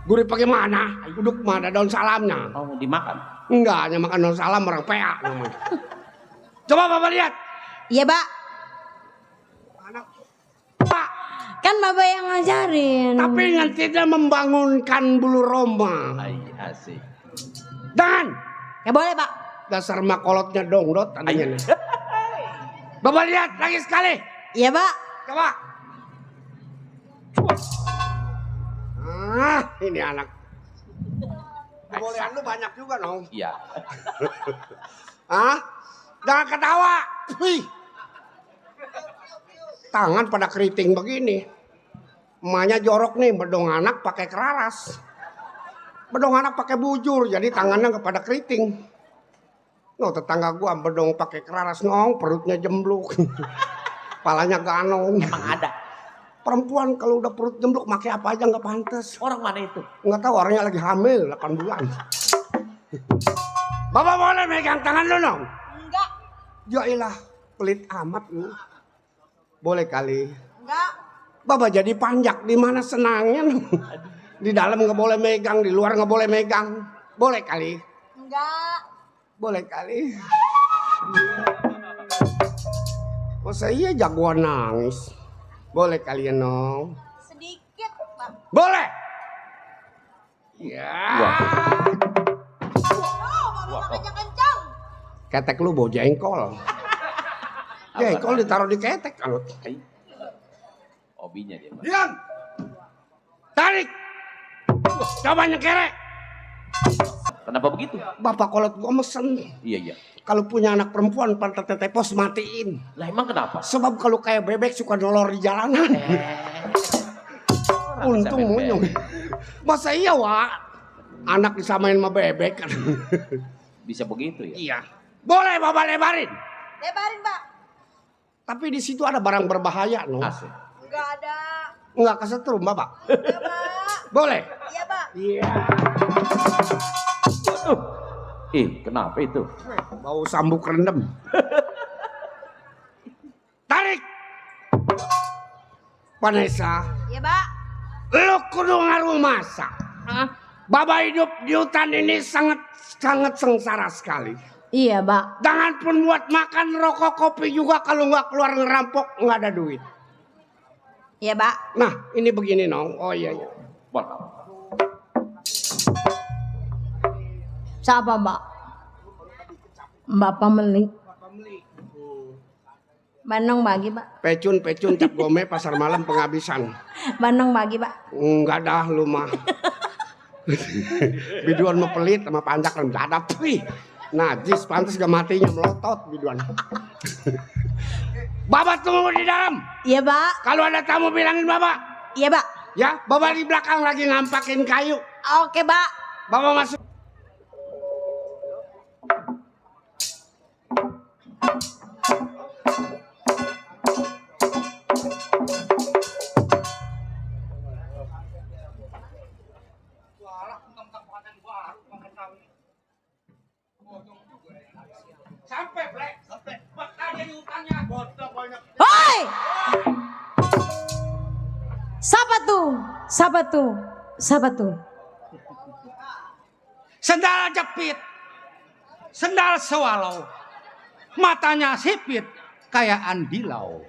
Gurih pakai mana? Uduk mana daun salamnya? Oh, dimakan. Enggak, hanya makan daun salam orang PA namanya. Coba Bapak lihat. Iya, Pak. Anak Pak, Kan Bapak yang ngajarin. tapi ingat tidak membangunkan bulu roma. Ay, asik. Dan Ya boleh, Pak. dasar makolotnya dongdot tadinya. Nih. Bapak lihat lagi sekali. Iya, Pak. Coba. Ah, ini anak. Kebolehan lu banyak juga dong. Iya. Ah, jangan ketawa. Wih. Tangan pada keriting begini. Emaknya jorok nih, bedong anak pakai keraras. Bedong anak pakai bujur, jadi tangannya nggak pada keriting. No, tetangga gua bedong pakai keraras nong, perutnya jembluk. Palanya ganong. Emang ada. Perempuan kalau udah perut jembluk pakai apa aja nggak pantas. Orang mana itu? Nggak tahu orangnya lagi hamil 8 bulan. Bapak boleh megang tangan lu dong? Enggak. Ya ilah, pelit amat lu. Boleh kali. Enggak. Bapak jadi panjak di mana senangnya lu. Di dalam nggak boleh megang, di luar nggak boleh megang. Boleh kali. Enggak. Boleh kali. Masa iya jagoan nangis. Boleh kalian nong? Sedikit, Pak. Boleh. Ya. Oh, Bapak kencang-kencang. Ketek lu bau jengkol. Jengkol ditaruh di ketek kalau. Hobinya dia. Mas. Diam. Tarik. Coba nyekere. Kenapa begitu? Bapak kolot gua mesen. Iya. Kalau punya anak perempuan pantat tetepos matiin. Lah emang kenapa? Sebab kalau kayak bebek suka nolor di jalanan. Untung monyong. Masa iya, Wak? Anak disamain sama bebek kan. Bisa begitu ya? Iya. Boleh Bapak lebarin. Lebarin, Pak. Tapi di situ ada barang berbahaya, no. Asik. Enggak ada. Enggak kesetrum, Bapak. Iya, Pak. Boleh. Iya, Pak. Iya. Kenapa itu? Bau sambuk rendem. Tarik. Vanessa, Iya, Pak. lu kudu ngaruh masak. Bapak hidup di hutan ini sangat sengsara sekali. Iya, Pak. Jangan pun buat makan, rokok, kopi juga kalau nggak keluar ngerampok nggak ada duit. Iya, Pak. Nah, ini begini nong. Oh iya. Bang. Siapa, Mbak? Mbak Pameli. Bandung bagi, Pak. Pecun cap gome pasar malam penghabisan. Bandung bagi, Pak. Enggak dah lu mah. Biduan mau pelit sama panjak enggak ada. Najis pantas gak matinya melotot biduan. Bapak tunggu di dalam. Iya, Pak. Kalau ada tamu bilangin Bapak. Iya, Pak. Ya, Bapak di belakang lagi ngampakin kayu. Oke, Pak. Bapak masuk. Sampai, Blek. Sampai. Makanya di hutannya. Hoi! Siapa tuh? Siapa tuh? Siapa tuh? Sendal jepit, sendal sewalau, matanya sipit kayak andilau.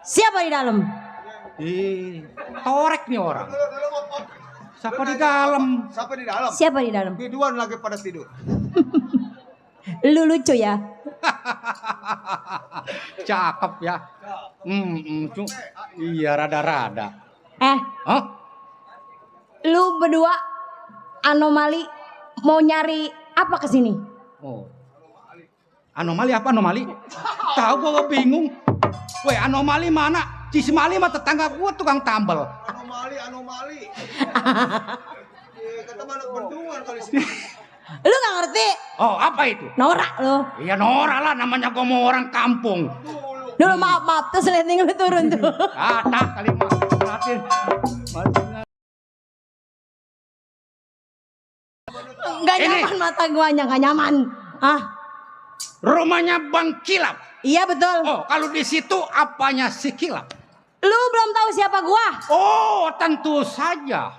Siapa di dalam? Torek nih orang. Siapa di dalam? Siapa di dalam? Siapa di dalam? Biduan lagi pada tidur. Lu lucu ya? Cakep ya. Iya rada-rada. Hah? Lu berdua anomali mau nyari apa kesini? Oh. Anomali apa anomali? Tahu gua bingung. Weh anomali mana? Cismali mah tetangga gua tukang tambel. Anomali. Kata mana bendungan kali sini. Lu gak ngerti? Oh apa itu? Norak lu. Iya norak lah namanya gua mau orang kampung. Dulu maaf tuh sleting lu turun tuh. Kata kali mah perhatiin. Gak nyaman mata guanya, gak nyaman. Rumahnya Bang Kilap. Iya betul. Oh kalau di situ apanya si Kilap? Lu belum tahu siapa gua? Oh tentu saja.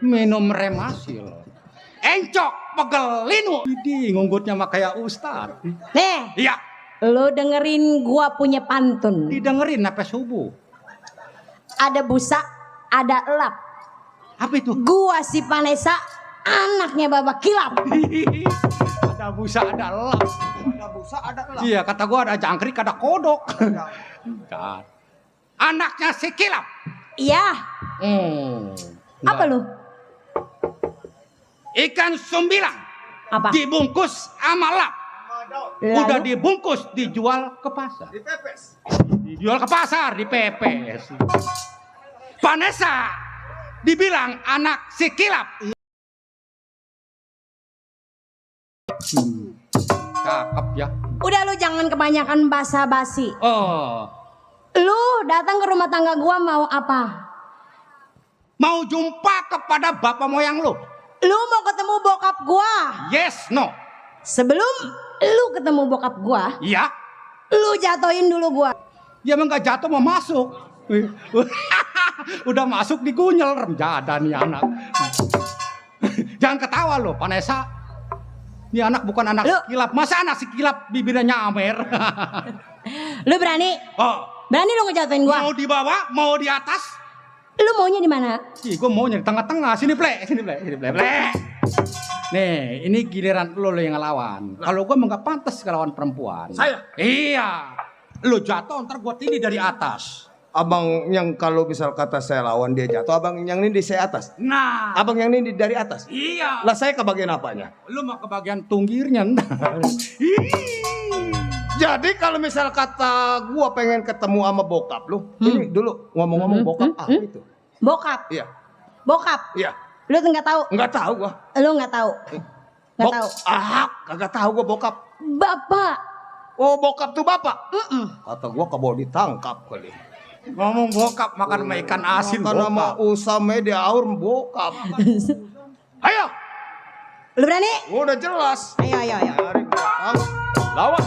Minum remasil. Encok pegelinu. Idi ngunggutnya mah kayak ustad. Nih. Iya. Lu dengerin gua punya pantun. Didengerin sampai subuh. Ada busa, ada elap. Apa itu? Gua si Vanessa, anaknya Bapak Kilap. Ada busa, ada elap. Ada busa, ada elap. Iya, kata gua ada jangkrik, ada kodok. Anaknya si Kilap. Iya. Apa lu? Ikan sumbilang. Apa? Dibungkus sama lap. Udah dibungkus, dijual ke pasar. Dipepes. Dijual ke pasar, dipepes. Vanessa dibilang anak si Kilap. Cakep ya. Udah lu jangan kebanyakan basa-basi. Oh. Lu datang ke rumah tangga gua mau apa? Mau jumpa kepada bapak moyang lu. Lu mau ketemu bokap gua? Yes, no. Sebelum lu ketemu bokap gua, Iya. lu jatoin dulu gua. Ya emang gak jatuh mau masuk. Udah masuk digunyel remjada nih anak. Jangan ketawa lo, Vanessa. Ini anak bukan anak Lu. sikilap. Masa anak sikilap bibirnya nyamer? Lu berani? Oh, Berani lu ngejatuhin gua? mau di bawah, mau di atas? Lu maunya di mana? Ih, gue maunya di tengah-tengah. Sini, Ple. Sini, Ple. Sini, Ple. Ple. Nih, ini giliran lo yang ngelawan. Kalau gue nggak pantas ngelawan perempuan. Saya? Iya. Lo jatuh, ntar gue tindih dari atas. Abang yang kalau misal kata saya lawan dia jatuh, abang yang ini di saya atas. Nah, Abang yang ini dari atas. iya. Lah saya ke bagian apanya? Lu mah ke bagian tunggirnya ntar. Jadi kalau misal kata gua pengen ketemu sama bokap lu, ini dulu ngomong-ngomong bokap itu. Bokap. Iya, Bokap. iya. Lu nggak tahu? Enggak tahu gua. Lu nggak tahu? Nggak tahu. Kagak tahu gua bokap. Bapak. Oh, bokap tuh bapak. Kata gua kebawa ditangkap kali. Ngomong bokap makan sama ikan asin Makan sama bokap. usame di aur bokap. Ayo, Lu berani? gua udah jelas. Ayo, ayo, ayo. Dari belakang. Lawan.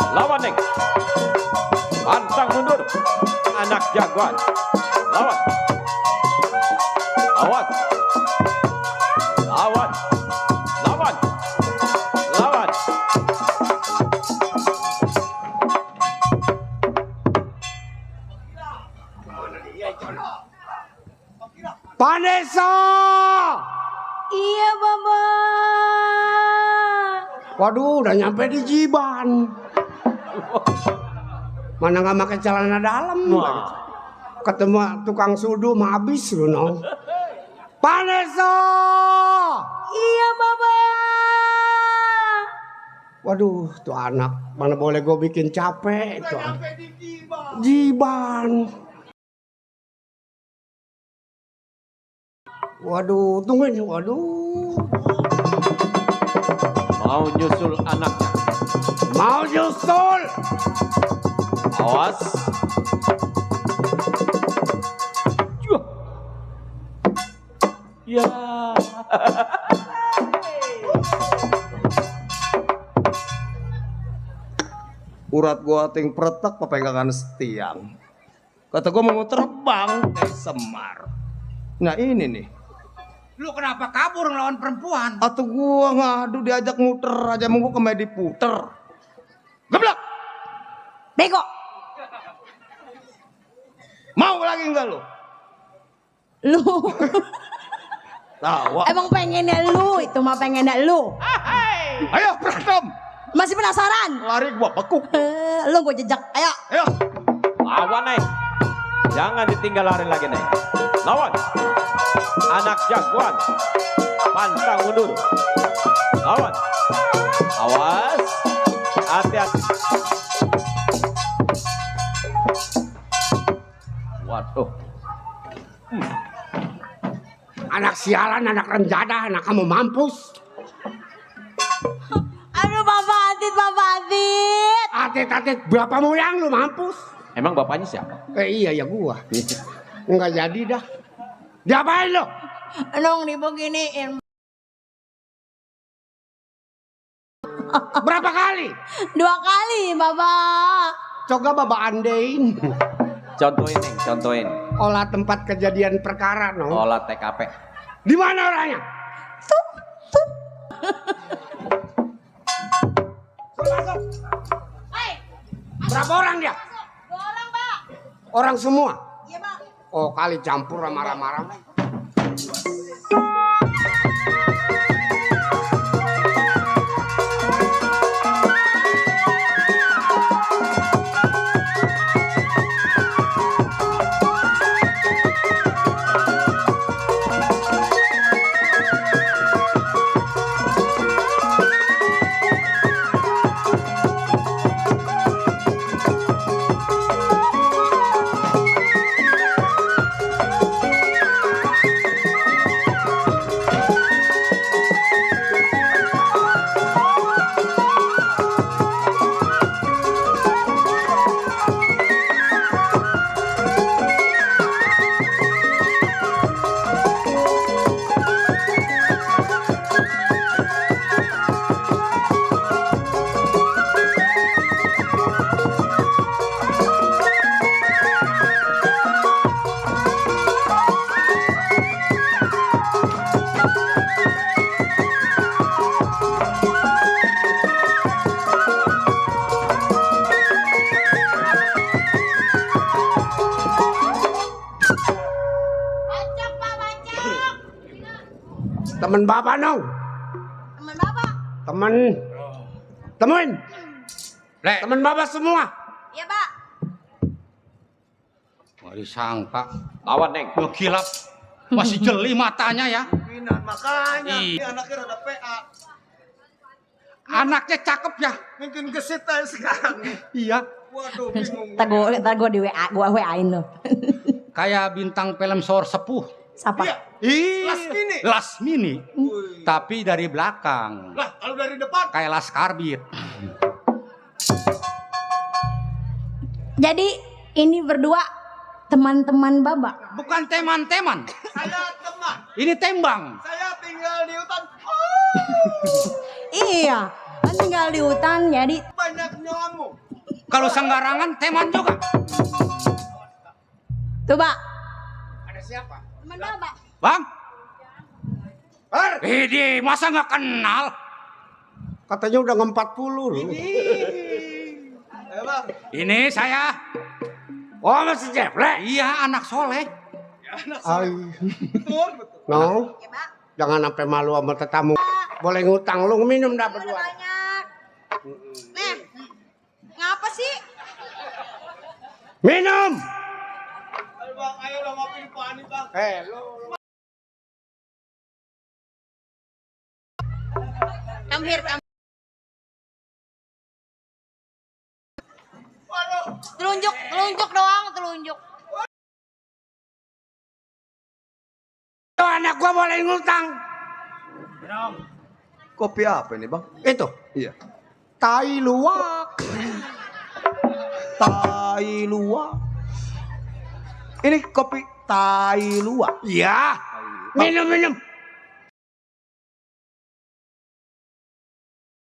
Lawan, Neng. Pantang mundur. Anak jagoan. Lawan. Awas. Lawan. Lawan. Lawan. Vanessa! Iya, Bapak. Waduh, udah nyampe di Jiban. Mana nggak pakai celana dalam? Ketemu tukang sudu mah habis lu, no. Vanessa! Iya, Bapak. Waduh, tuh anak mana boleh gue bikin capek tuh. Jiban. Waduh, tungguin, waduh. Mau nyusul anaknya. Mau nyusul. Awas. Juh. Ya. Urat gua ting pretek pepegangan setiang. Kata gua mau terbang dari Semar. Nah ini nih. Lu kenapa kabur ngelawan perempuan? Atau gua ngadu diajak muter aja mau gua komedi puter. Geblak. Bego. Mau lagi enggak lu? Lu. Tawa. Emang pengennya lu, itu mah pengennya lu. Ayo berantem. Masih penasaran? Lari gua bekuk. Lu gue jejak. Ayo. Ayo. Lawan, Neng. Jangan ditinggal lari lagi, Neng. Lawan. Anak jagoan. Pantang mundur. Lawan. Awas. Hati-hati. Waduh. Anak sialan, anak renjada, anak kamu mampus. Aduh, Bapak Adit, Bapak Adit. Atit-atit berapa moyang lu mampus? Emang bapaknya siapa? Iya ya gua. Enggak jadi dah. Diapain lu? Nong dibeginiin. Berapa kali? 2 kali, Bapak. Coba Bapak andein. Contohin, Neng. Contohin. Olah tempat kejadian perkara, no. Olah TKP. Di mana orangnya? Masuk. Berapa orang dia? 2 orang, Pak. Orang semua? Iya, Pak. Oh, kali campur sama marah-marah. Temen bapak nong. Teman bapak. Temen. Le, Temen bapak semua. Iya pak. nggak disangka. Lawan Neng. Ngekilap. Masih jeli matanya ya. Makanya Ih. ini anaknya rada PA. Anaknya cakep ya. Mungkin gesit aja sekarang. Iya. Waduh, bingung. Ntar gua di WA, gua WA-in lo. Kayak bintang film Sor Sepuh. Siapa? Iya. Iya. Lasmini. Lasmini. Tapi dari belakang. Lah, kalau dari depan Kayak Laskarbit. Jadi ini berdua teman-teman Baba. Bukan teman-teman. saya teman. Ini tembang. Saya tinggal di hutan. Iya, kan tinggal di hutan jadi Banyak nyamuk. Kalau sembarangan teman juga. coba Ada siapa? teman Baba. Bang. Ini masa nggak kenal? Katanya udah 40 loh. Ayo bang. Ini saya. Oh masih Jeplek. Iya, anak soleh. Ay. Betul, betul. No, Ya Pak. jangan sampai malu sama tetamu. Boleh ngutang lu minum dah Udah berdua. banyak. Nih, ngapa sih? Minum. Ayo bang, ayo udah ngopi di Pani bang. Lu. Come here, come. Telunjuk doang, telunjuk. Tuh anak gua boleh ngutang. Kopi apa ini bang? Itu. Iya. Tai luwak. Tai luwak. Ini kopi tai luwak. Iya. Minum.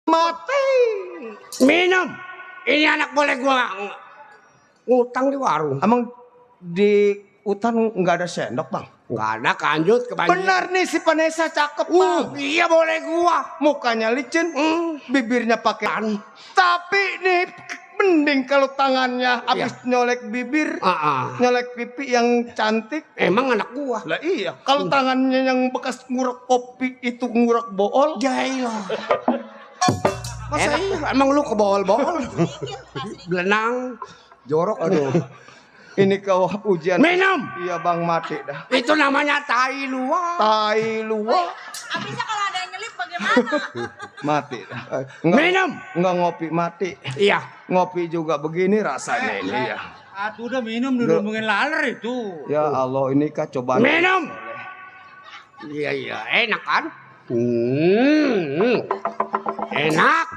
Mati. Minum. Ini anak boleh gua ngutang di warung. Emang di hutan nggak ada sendok bang? Nggak ada kanjut kebanyakan. Benar nih si Vanessa cakep bang. Iya boleh gua. Mukanya licin, bibirnya pakai. Tapi nih mending kalau tangannya habis nyolek bibir, nyolek pipi yang cantik. Emang anak gua. Lah iya, kalau tangannya yang bekas ngurek kopi itu ngurek bool. Jahil. Masa iya? Emang lu kebol-bol? Belenang. Jorok aduh. Ini kau ujian. Minum. Iya bang, mati dah. Itu namanya tai luwak. Tai luwak. Abisnya kalau ada yang nyelip bagaimana? Mati dah. Minum. Nggak ngopi mati. Iya. Ngopi juga begini rasanya ini ya. Atuh udah minum dirumungin laler itu. Ya Allah, ini kah cobaan. Minum. Iya, enak kan? Enak.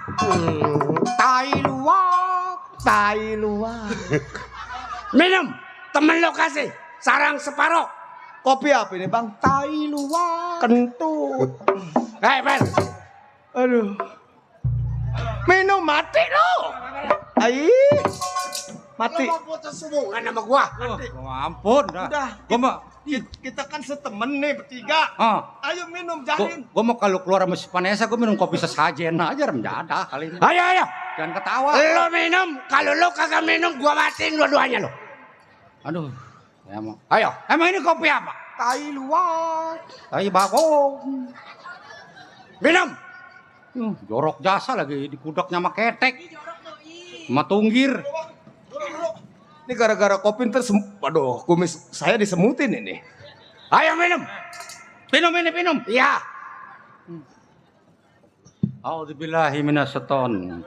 Tai luwak. Tai luwak. Minum. Temen lo kasih. Sarang separoh. Kopi apa ini bang? Tai luwak. Kentut. Per. Aduh. Minum mati lo. Ai. Mati. Lo mau putus hubungan sama gua? Oh, ampun dah. Udah. Gua mau Kita kan setemen nih bertiga. Ayo minum jalin. Gua mau kalau keluar sama si Vanessa gua minum kopi sesajen aja mendadak kali ini. Ayo. Jangan ketawa. Lo minum. Kalau lo kagak minum, gua matiin dua-duanya lo. Aduh. Emang. Ayo. Emang ini kopi apa? Tai luwak. Tai bagong. Minum. Jorok jasa lagi di kudaknya sama ketek. Sama tunggir. Ini gara-gara kopi waduh, kumis saya disemutin ini. Ayo minum. Minum. Iya. A'udzubillahi minasyaiton.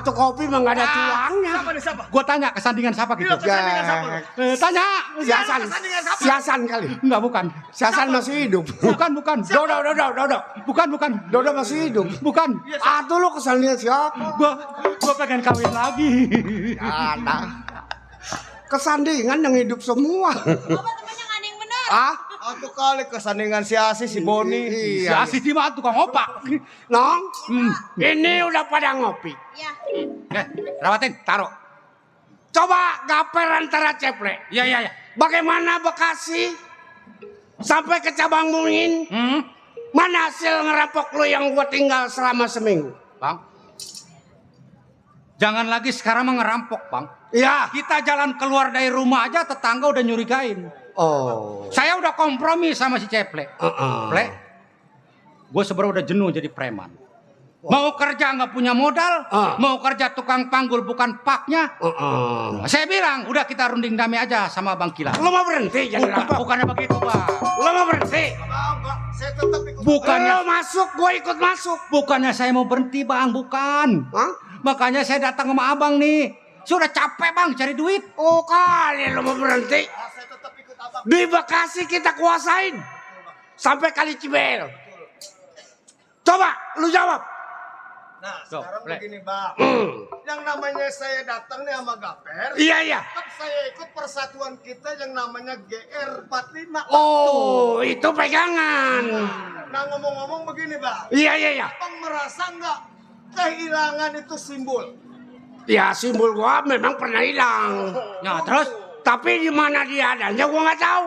Tuh kopi mah nggak ada tulangnya. Siapa? Gua tanya kesandingan siapa gitu. Kesandingan siapa? Tanya. Siasan kali. Enggak, bukan. Siasan masih hidup. Bukan. Dodo. Bukan. Dodo masih hidup. Bukan. Tuh lu kesandingan siapa? Gua pengen kawin lagi. Ada. Kesandingan yang hidup semua. Bapak temannya nggak ada yang benar. Atau kali kesandingan si Asi, si Boni. Si Asis di mana tukang opak. Nong, ini udah pada ngopi. Ya. Rawatin, taruh. Coba gaper antara Ceplek. Iya. Bagaimana Bekasi sampai ke Cabang Mungin? Mana hasil ngerampok lu yang gua tinggal selama seminggu? Bang. Jangan lagi sekarang ngerampok, Bang. Iya. Kita jalan keluar dari rumah aja tetangga udah nyurigain. Oh. Saya udah kompromi sama si Ceple. Ple, gue sebenarnya udah jenuh jadi preman. Mau kerja nggak punya modal, mau kerja tukang panggul bukan paknya. Saya bilang, udah kita runding damai aja sama Bang Kilat. Lo mau berhenti jadi rampok? Bukannya begitu, Bang. Lo mau berhenti? Saya tetap ikut. Bukannya, Lo masuk, gue ikut masuk. bukannya saya mau berhenti, Bang, bukan. Hah? Makanya saya datang sama Abang nih. Sudah capek, Bang, cari duit. Oh kali lo mau berhenti. Saya tetap ikut abang. Di Bekasi kita kuasain. Sampai Kali Cibel. Coba lu jawab. Nah, Sok, sekarang Ple. begini bang, yang namanya saya datang nih sama Gaper, Iya. tetap saya ikut persatuan kita yang namanya GR45. Oh, itu pegangan. Nah ngomong-ngomong begini bang, Iya. abang merasa nggak kehilangan itu simbol? Ya simbol gua memang pernah hilang. Nah, terus? Tapi di mana dia adanya gua nggak tahu.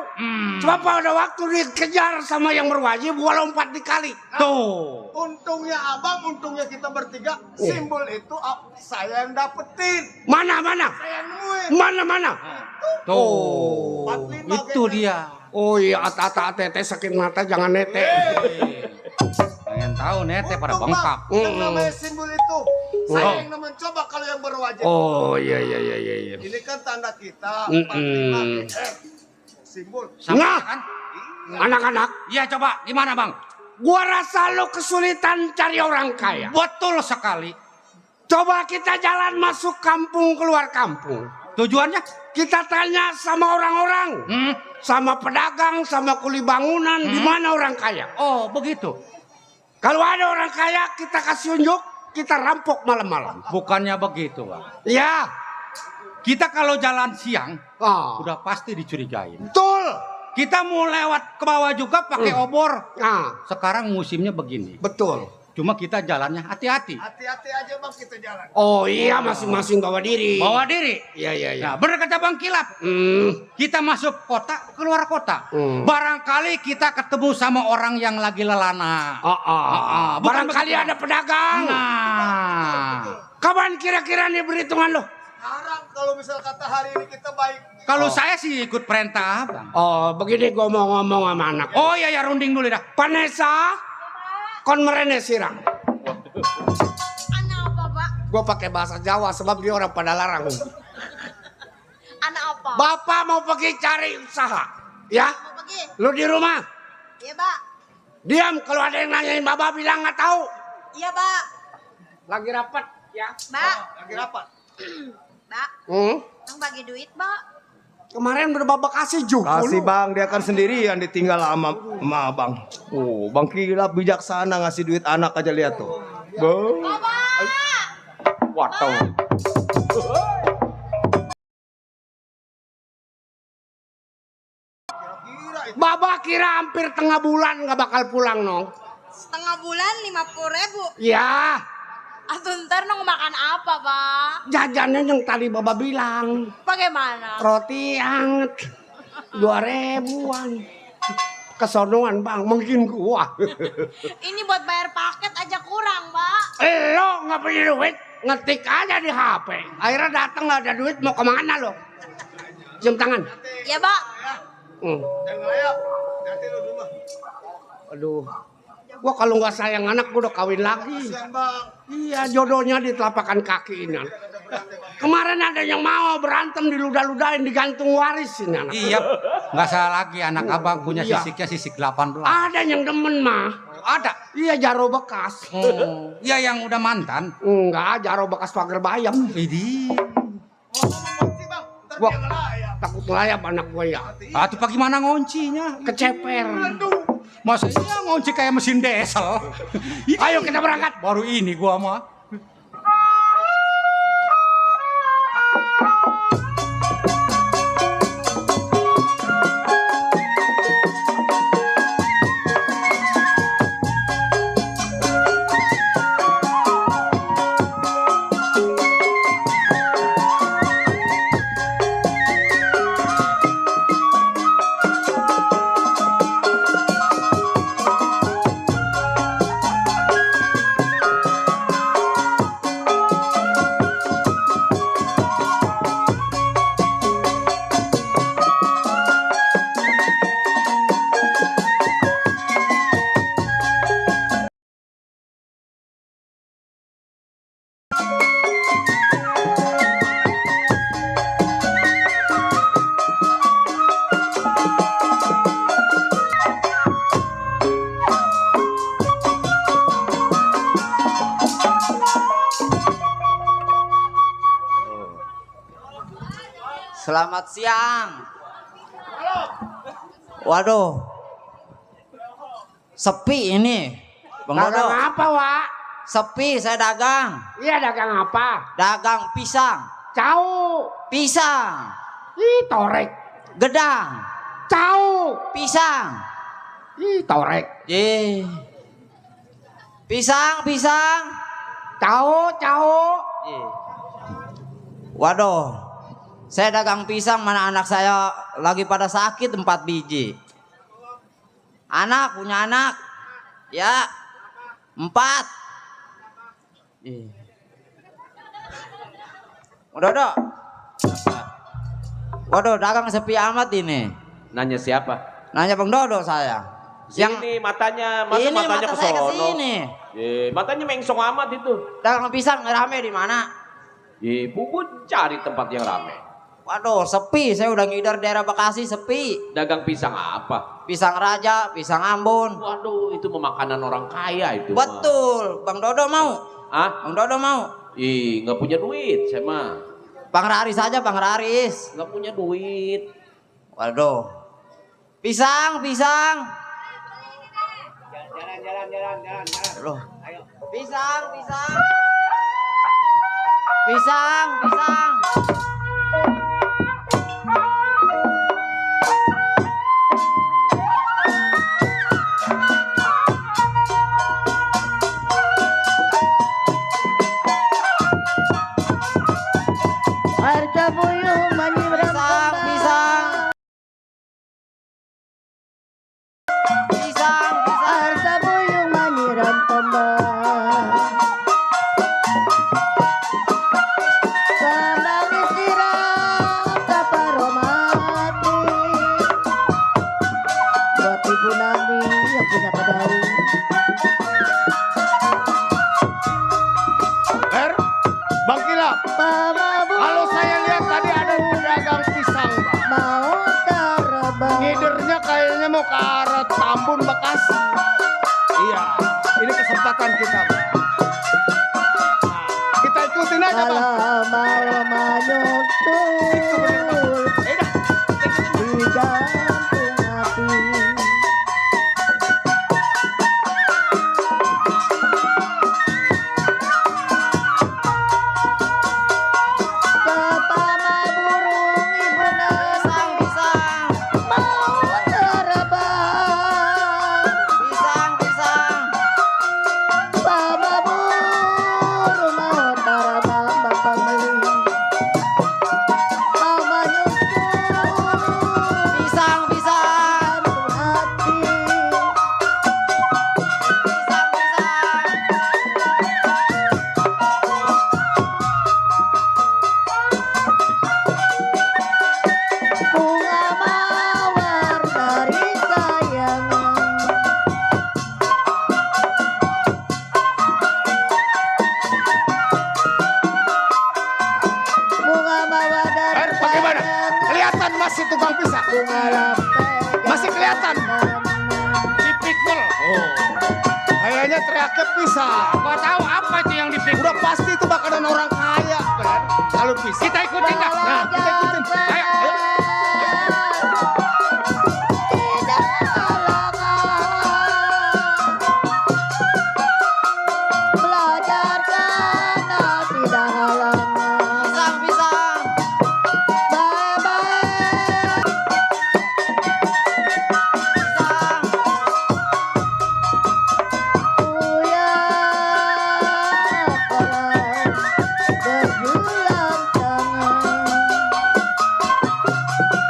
Cuma pada waktu dikejar sama yang berwajib gua lompat di kali. Tuh. Untungnya abang, untungnya kita bertiga, simbol itu saya yang dapetin, Mana? saya yang nemuin. Mana? Tuh. 45 Itu GR. dia. Oh iya, ata tete sakit mata jangan nete. Pengen tahu nete pada Untung, bengkak. Bang, yang namanya simbol itu, saya yang nemuin. Coba kalau yang berwajib. Oh iya. Ini kan tanda kita 45 GR. Simbol. Sama Nah. kan? Anak-anak, Iya, coba gimana, Bang? gua rasa lo kesulitan cari orang kaya. Betul sekali. Coba kita jalan masuk kampung keluar kampung. Tujuannya? Kita tanya sama orang-orang, sama pedagang, sama kuli bangunan, di mana orang kaya. Oh, begitu. Kalau ada orang kaya, kita kasih unjuk, kita rampok malam-malam. Bukannya begitu, Bang. Ya, Kita kalau jalan siang udah udah pasti dicurigain. betul. Kita mau lewat ke bawah juga pakai obor. Nah, Sekarang musimnya begini. betul. Cuma kita jalannya hati-hati. Hati-hati aja bang kita jalan. Oh iya, masing-masing bawa diri. Bawa diri. Iya. Nah, bener kata Bang Kilap. Kita masuk kota, keluar kota. Barangkali kita ketemu sama orang yang lagi lelana. Bukan Barangkali begitu. ada pedagang. Nah, Kapan kira-kira nih berhitungan lo? Sekarang kalau misal kata hari ini kita baik. kalau saya sih ikut perintah Abang. Oh, begini gua mau ngomong sama anak. Oh iya, runding dulu dah. Vanessa, kon merene sirang. Anak apa, Pak? Gua pakai bahasa Jawa sebab dia orang pada larang. Anak apa? Bapak mau pergi cari usaha, ya? Mau pergi? Lu di rumah, Iya, Pak. diam. Kalau ada yang nanyain bapak bilang nggak tahu. Iya, Pak. Lagi rapat, ya? Mbak. Lagi rapat. Mbak, Bang bagi duit, Mbak. Kemarin udah bapak kasih juga. Kasih bang, dia kan sendirian ditinggal sama abang. Oh, bang Kilap bijaksana ngasih duit anak aja lihat tuh. Waduh. Bapak kira hampir tengah bulan nggak bakal pulang, nong. Setengah bulan 50.000. Ya, Atau ntar nong makan apa, Pak? jajannya yang tadi bapak bilang. Bagaimana? Roti hangat 2.000-an. Kesonoan bang, mungkin gua. Ini buat bayar paket aja kurang, Pak. Lo nggak punya duit, ngetik aja di HP. Akhirnya datang nggak ada duit, mau kemana lo? Cium tangan. Ya, Pak. Jangan ngelayap. Hati lu rumah. Aduh, gua kalau nggak sayang anak gua udah kawin lagi. Kasihan bang. Iya, jodohnya di telapakan kaki ini. Kemarin ada yang mau berantem diludah-ludahin, digantung waris ini anak. Iya, nggak salah lagi anak abang punya Iya. sisiknya sisik 18. Ada yang demen mah. Ada. Iya, jaro bekas. Iya yang udah mantan. Enggak, jaro bekas pagar bayam. Idi. Kunci bang. Ntar Wah. dia ngelayap. Takut ngelayap anak gua ya. Atuh bagaimana ngoncinya? Keceper. Masa iya ngunci kayak mesin diesel. Ayo kita berangkat. Baru ini gua mah. Selamat siang. Waduh, sepi ini, Bang Dodo. Dagang apa, Wak? Sepi, saya dagang. Iya, dagang apa? Dagang pisang. Cau. Pisang. Ih, torek. Gedang. Cau. Pisang. Ih, torek. Ye. Pisang, pisang. Cau, cau. Ye. Waduh, saya dagang pisang, mana anak saya lagi pada sakit 4 biji. Anak, punya anak. Ya, 4. Ye. Dodo. Waduh, dagang sepi amat ini. Nanya siapa? Nanya Bang Dodo saya. Sini matanya, masa ini matanya mata ke saya sono? kesini. Matanya mengsong amat itu. Dagang pisang rame di mana? Puput cari tempat yang rame. Waduh, sepi. Saya udah ngidar daerah Bekasi, sepi. Dagang pisang apa? Pisang Raja, pisang Ambon. Waduh, itu makanan orang kaya itu. Betul. Bang Dodo mau? Ah? Bang Dodo mau? Nggak punya duit, saya mah. Bang Raris aja, Bang Raris. Nggak punya duit. Waduh. Pisang, pisang. Jalan. Loh. Pisang, pisang. Pisang, pisang. Harga buyung menyiram Pisang, pisang. Pisang, pisang. harga buyung menyiram kembang. Kembang disiram kaparo mati. Buat ibu Nami yang punya padaun. Bang Kilap, Mama kalau saya lihat tadi ada pedagang pisang, Bang. mau terbang. Ngidernya kayaknya mau ke arah Tambun, Bekasi. Iya, ini kesempatan kita, Bang. Nah, kita ikutin aja, Bang. Kalau mau menyusul Eh, dah. di jantung hati. Pertama burung ibu Pisang, pisang. mau terbang. Pisang, pisang. Pertama burung mau terbang bapak beli. Mau menyusul Pisang, pisang. jantung hati. Pisang, pisang. Bunga mawar dari kayangan. Bunga mawar dari Bagaimana? kayangan. Kelihatan masih tukang pisang? Bunga lampe Masih kelihatan? Dipikul. Oh. Kayaknya teriaknya pisang. Gak tahu apa itu yang dipikir. Udah pasti itu bakalan orang kaya, kan? Kalau pisang. Kita ikutin dah. Nah, kita ikutin. Ayo, ayo. Tidak halangan. Belajar karena tidak halangan. Pisang, pisang. Bye-bye. Pisang. Uya orang berjulang tangan.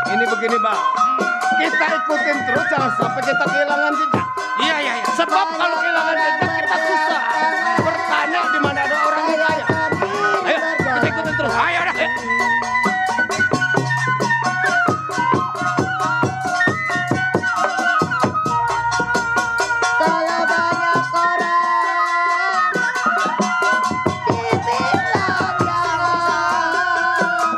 Ini begini, Bang. Kita ikutin terus, jangan sampai kita kehilangan jejak. Iya, iya, iya. Sebab kalau kehilangan jejak kita susah bertanya di mana ada orang yang kaya. Ayo, kita ikutin terus. Ayo dah. Kalau banyak orang dibilang jangan.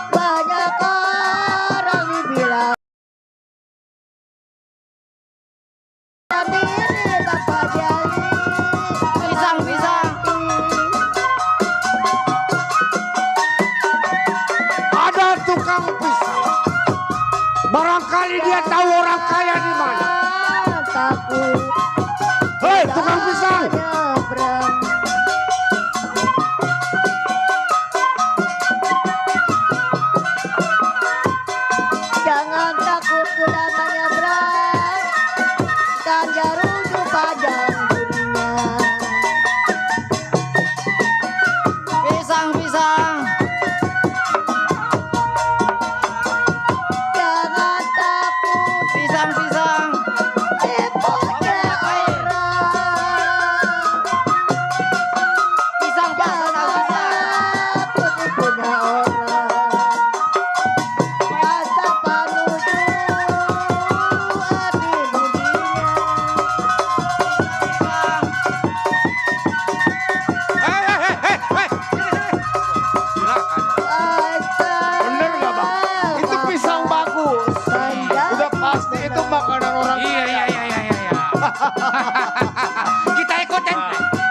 Banyak orang dibilang tapi Barangkali dia tahu orang kaya di mana. Takut Hei, tukang pisang. nyebrang. Jangan takut kuda menyeberang, kan jarum panjang durinya. Pisang, pisang. Jangan takut Pisang, pisang. tipunya orang. Pisang, Pak. Jangan takut tipunya orang. Rasa panuju hati budinya. Bener nggak bang? Itu pisang bagus. Udah pasti itu makanan orang Iya, kaya. iya. Kita ikutin.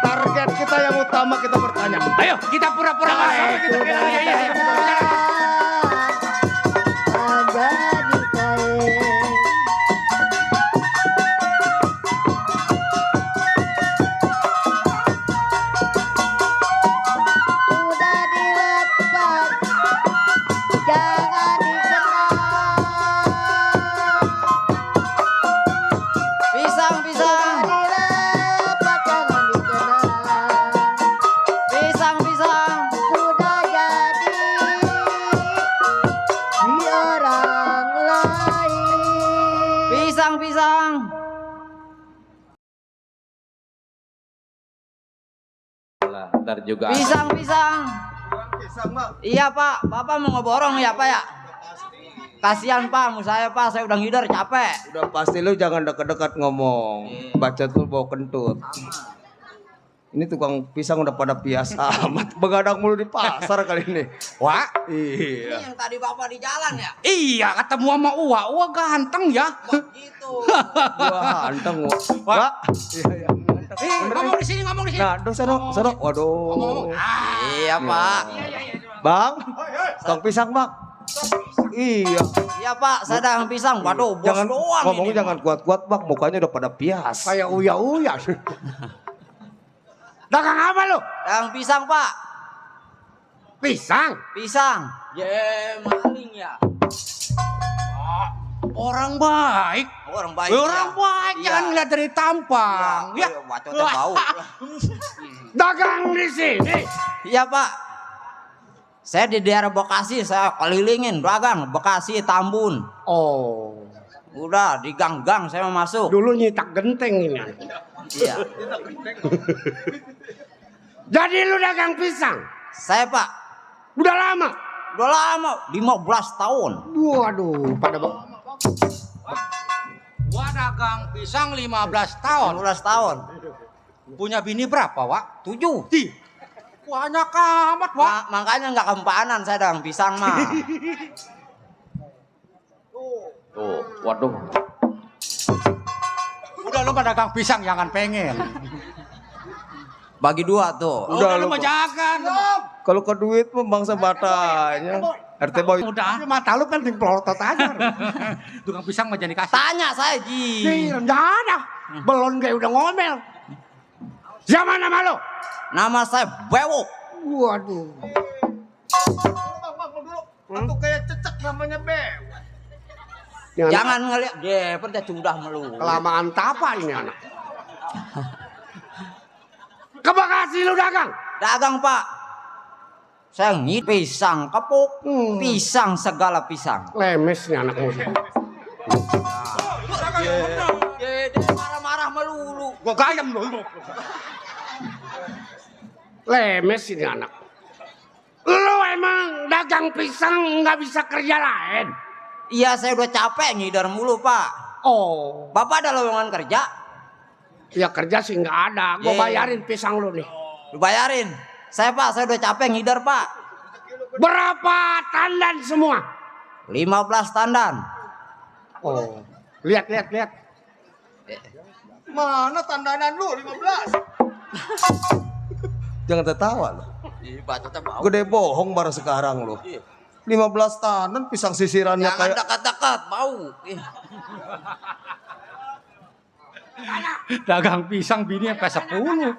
Target kita yang utama kita bertanya. Ayo, kita pura-pura Jangan kaya. sampai kita kehilangan. Iya, iya. Jadi kaya. Udah dilepas, jangan dikenal. Pisang, pisang. Dilepas, jangan dikenal. Pisang, pisang. Sudah jadi di orang lain. Pisang, pisang. Lah, ntar juga. Pisang, pisang. Iya Pak, Bapak mau ngeborong ya Pak ya? Kasihan Pak, mau saya Pak, saya udah ngider capek. Udah pasti lu jangan dekat-dekat ngomong. Baca tuh bawa kentut. Ini tukang pisang udah pada biasa amat. Begadang mulu di pasar kali ini. Wah, Ini Iya. yang tadi Bapak di jalan ya? iya ketemu sama Uwa ganteng ya. Gitu. Gua hanteng. Wah. Iya, iya. Ngomong di sini, ngomong di sini. Nah, aduh sono. Waduh. Iya Pak. Bang. Tukang pisang, Bang. Iya. Iya Pak, saya dagang pisang. Waduh, bos Jangan doang ngomongnya ini. jangan kuat-kuat, Bang. Mukanya udah pada pias. Kayak uya-uya. Dagang apa lu? Dagang pisang Pak. Pisang. Pisang. Maling ya. Orang baik. Orang baik. Orang ya. baik, Iya. jangan lihat dari tampang. Ya, Ya. bacotnya bau. Dagang di sini. Iya Pak. Saya di daerah Bekasi, saya kelilingin dagang Bekasi, Tambun. Oh. Udah di gang-gang saya mau masuk. Dulu nyitak genteng ini. Iya. Jadi lu dagang pisang. Saya Pak, Udah lama. udah lama, 15 tahun. Waduh, pada Gua dagang pisang 15 tahun. 15 tahun. Punya bini berapa, Wak? 7. Di. Banyak amat, Wak. Makanya nggak kempanan saya dagang pisang mah. Tuh, waduh. Udah lu mah dagang pisang jangan pengen. Bagi 2 tuh. Udah lu lu, mah jangan. Kalau ke duit mah bangsa batanya. RT boy. Udah. mata lu kan tingplotot aja. Tukang pisang mah jadi kasih. Tanya saya Ji. Enggak ada. Belon kayak udah ngomel. Siapa nama lu? Nama saya Bewok. Waduh. Itu kayak cecek namanya Bew. Ini anak Jangan ngeliat dia dia sudah melulu. kelamaan tapa ini anak. Ke Bekasi lu dagang. Dagang Pak. Saya ngit pisang kepuk, pisang segala pisang. Lemes nih anak muda. Dia marah-marah melulu. Gua gayam lu. Lemes ini anak. Lu emang dagang pisang nggak bisa kerja lain? Iya saya udah capek ngidar mulu Pak. Oh, Bapak ada lowongan kerja? ya kerja sih nggak ada. Gue Ye. bayarin pisang lu nih. Lu bayarin. Saya Pak, saya udah capek ngidar Pak. Berapa tandan semua? 15 tandan. Oh, lihat. Mana tandanan lu 15? Jangan tertawa lu. Bacotnya bau. Gede bohong baru sekarang lu. 15 tanan pisang sisirannya Jangan kayak dekat-dekat, bau. Dagang pisang bini sampai 10.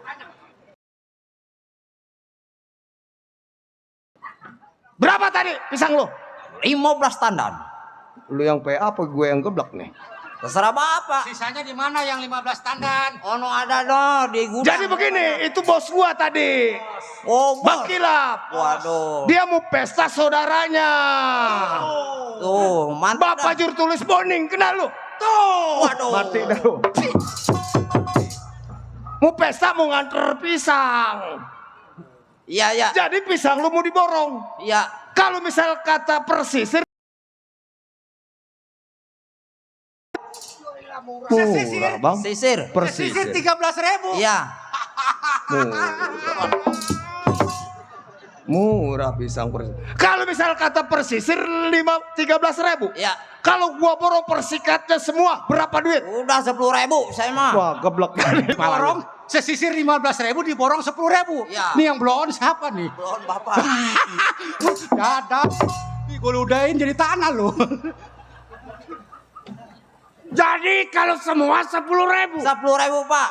berapa tadi pisang lu? 15 tandan. Lu yang PA apa gue yang geblek nih? Terserah Bapak. Sisanya di mana yang 15 tandan? Ono ada no di gudang. Jadi begini, itu bos gua tadi. Oh, bos. Bakilap. Waduh. Dia mau pesta saudaranya. Tuh, mantap. Bapak juru tulis Boning, kenal lu? Tuh. Waduh. Mati dah lu. Mau pesta mau nganter pisang. Iya, iya. Jadi pisang lu mau diborong. Iya. Kalau misal kata persisir murah bang. Sisir. Persisir 13.000. Iya. Murah pisang persisir. Kalau misal kata persisir 13.000. Iya. Kalau gua borong persikatnya semua berapa duit? Udah 10.000 saya mah. Wah geblek kali. Borong sesisir 15.000 diborong 10.000. Ya. Nih yang blon siapa nih? Belum Bapak. Dadah. Nih gue ludahin jadi tanah loh. Jadi kalau semua 10.000. 10.000 Pak.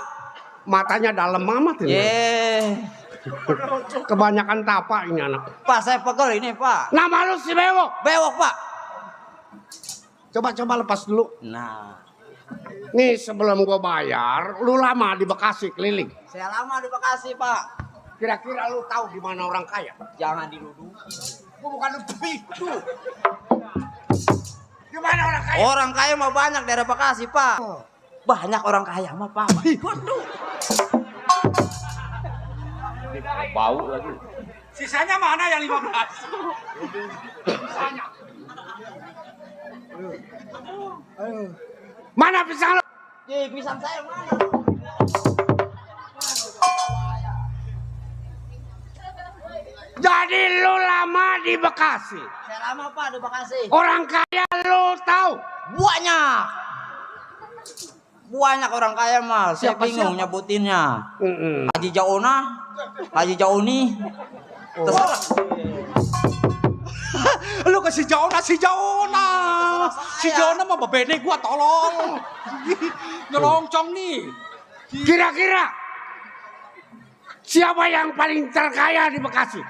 Matanya dalam amat ini. Ye. Kebanyakan tapak ini anak. Pak saya pegel ini Pak. Nama lu si Bewok. Bewok Pak. Coba lepas dulu. Nah. Nih sebelum gua bayar, lu lama di Bekasi keliling. Saya lama di Bekasi Pak. Kira-kira lu tahu di mana orang kaya? Jangan dinuduh. Gua bukan itu. Di mana orang kaya? Orang kaya mah banyak daerah Bekasi Pak. Banyak orang kaya mah Pak. Waduh. Bau lagi. Sisanya mana yang 15? Mana pisang lu? Pisang saya mana? Jadi lu lama di Bekasi. Saya lama Pak di Bekasi. Orang kaya lu tahu? Banyak. Banyak orang kaya mah. Saya bingung nyebutinnya. Haji Jauna, Haji Jauni. Terserah. Lu ke si Jauna. Si Jauna mah bebene gua tolong. Nyelongcong nih. Kira-kira siapa yang paling terkaya di Bekasi?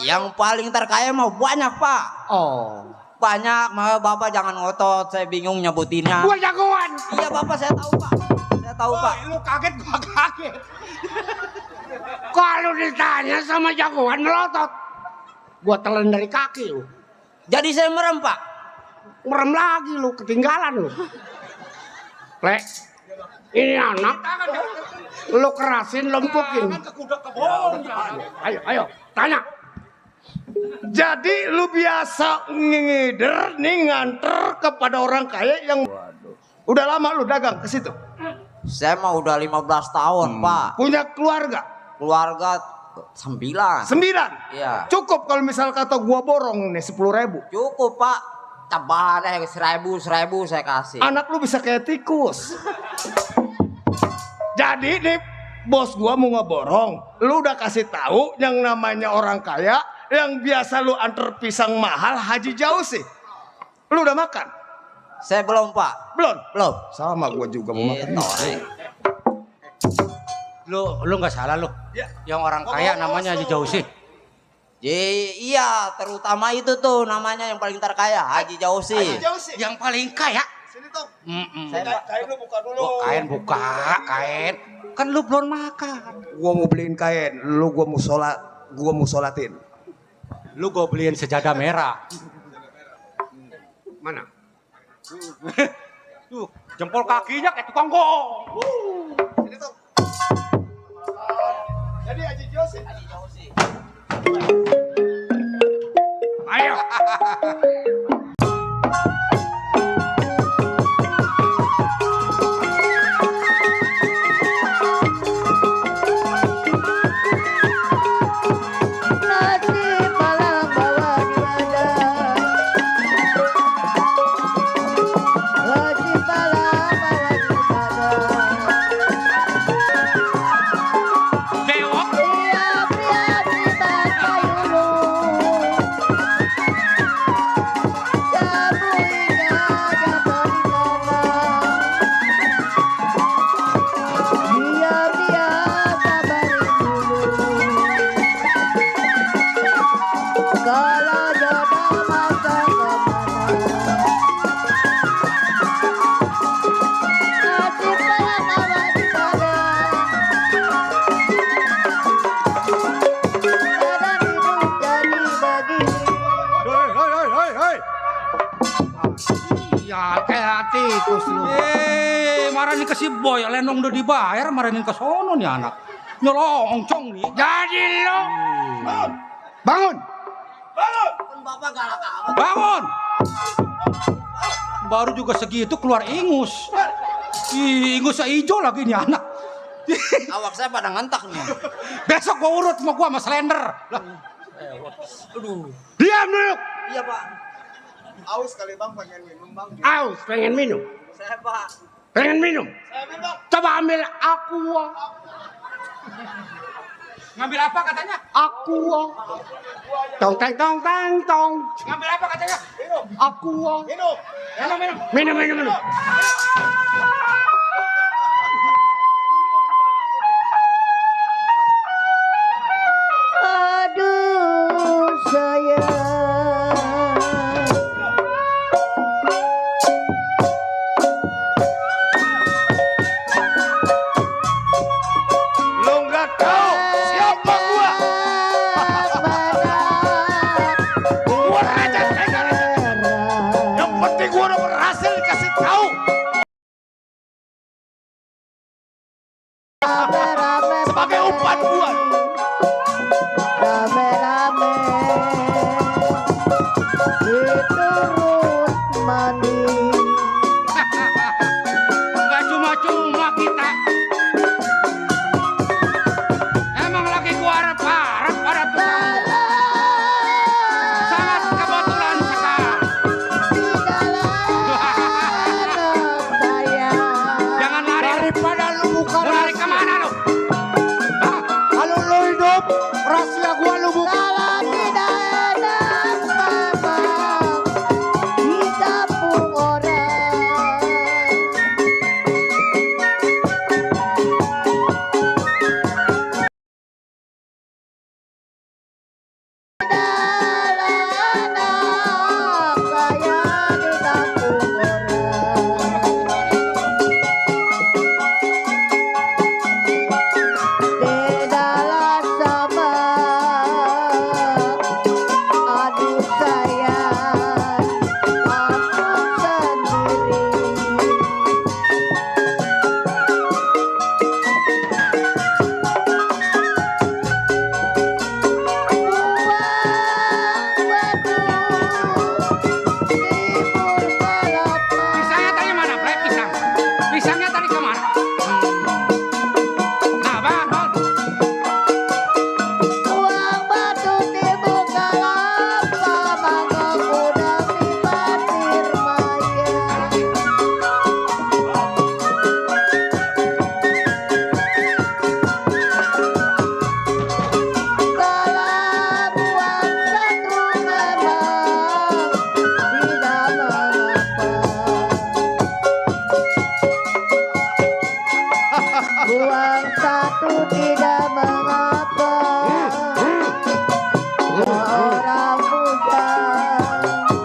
Yang paling terkaya mah banyak Pak. Oh. Banyak, mah Bapak jangan ngotot. Saya bingung nyebutinnya. Gua jagoan. Iya Bapak saya tahu Pak. Saya tahu Pak. Lu kaget gua kaget. Kalau ditanya sama jagoan melotot. Gua telan dari kaki lu. Jadi saya merem Pak. Merem lagi lu, ketinggalan lu. Lek, ini anak. Lu kerasin, lumpukin. Ayo, tanya. Jadi lu biasa ngider nih nganter kepada orang kaya yang udah lama lu dagang ke situ. Saya mah udah 15 tahun Pak. Punya keluarga? Keluarga 9. 9. Iya. Cukup kalau misal kata gua borong nih 10.000. Cukup Pak. Tambahan 1.000 saya kasih. Anak lu bisa kayak tikus. Jadi nih bos gua mau ngeborong, lu udah kasih tahu yang namanya orang kaya yang biasa lu anter pisang mahal Haji Jauh sih. Lu udah makan? Saya belum Pak. Belum? Belum. Sama gua juga mau makan. Lu nggak salah lu. Yang orang kaya namanya Haji Jausi. Iya, terutama itu tuh namanya yang paling terkaya, Haji Jausi. Yang paling kaya. Sini tuh. Kain lu buka dulu. Kain. Kan lu belum makan. Gua mau beliin kain, gua mau sholatin. Lu gue beliin sejadah merah. Mana? Tuh, jempol kakinya kayak tukang gong. Sini tuh. Jadi Haji Jauh. Ayo. Ya kayak tikus lu. Marahin ke si boy, lenong udah dibayar, marahin ke sono nih anak. Nyelongcong nih. Jadi lo bangun. Bapak galak amat. Bangun! Baru juga segitu keluar ingus. Ingus hijau lagi nih anak. Awak saya pada ngantak nih. Besok gua urut sama gua sama Slender. Diam dulu. Iya Pak. Aus, pengen minum. Saya Pak. Pengen minum. Coba ambil aqua. Ngambil apa katanya? Aqua. Tong teng tong teng tong. Ngambil apa katanya? Aqua. Minum. Aduh sayang. Lo nggak tahu siapa gua? Gua Raja Tega. Yang penting gua udah berhasil dikasih tahu. Sebagai umpan gua. Rame-rame diturut mandi. Gak cuma-cuma kita. Emang lagi gua harap-harap pada tukang. Sangat kebetulan sekali. Jangan lari. Daripada lu buka Mau lari kemana lu? Hah? Kalau lu hidup, rahasia gua lu buka. Kalau tidak enak mama didapung orang. Anak saya didapung di dalam sama aduh sayang aku sendiri. Pisangnya tadi mana? Plek pisang. Pisangnya tadi kemana? Nah, bangun. Uang batu di muka lapa, mangga kuda di pasir maya. Dalam uang satu memang tidak mengapa. Uang satu tidak mengapa. Seorang bujang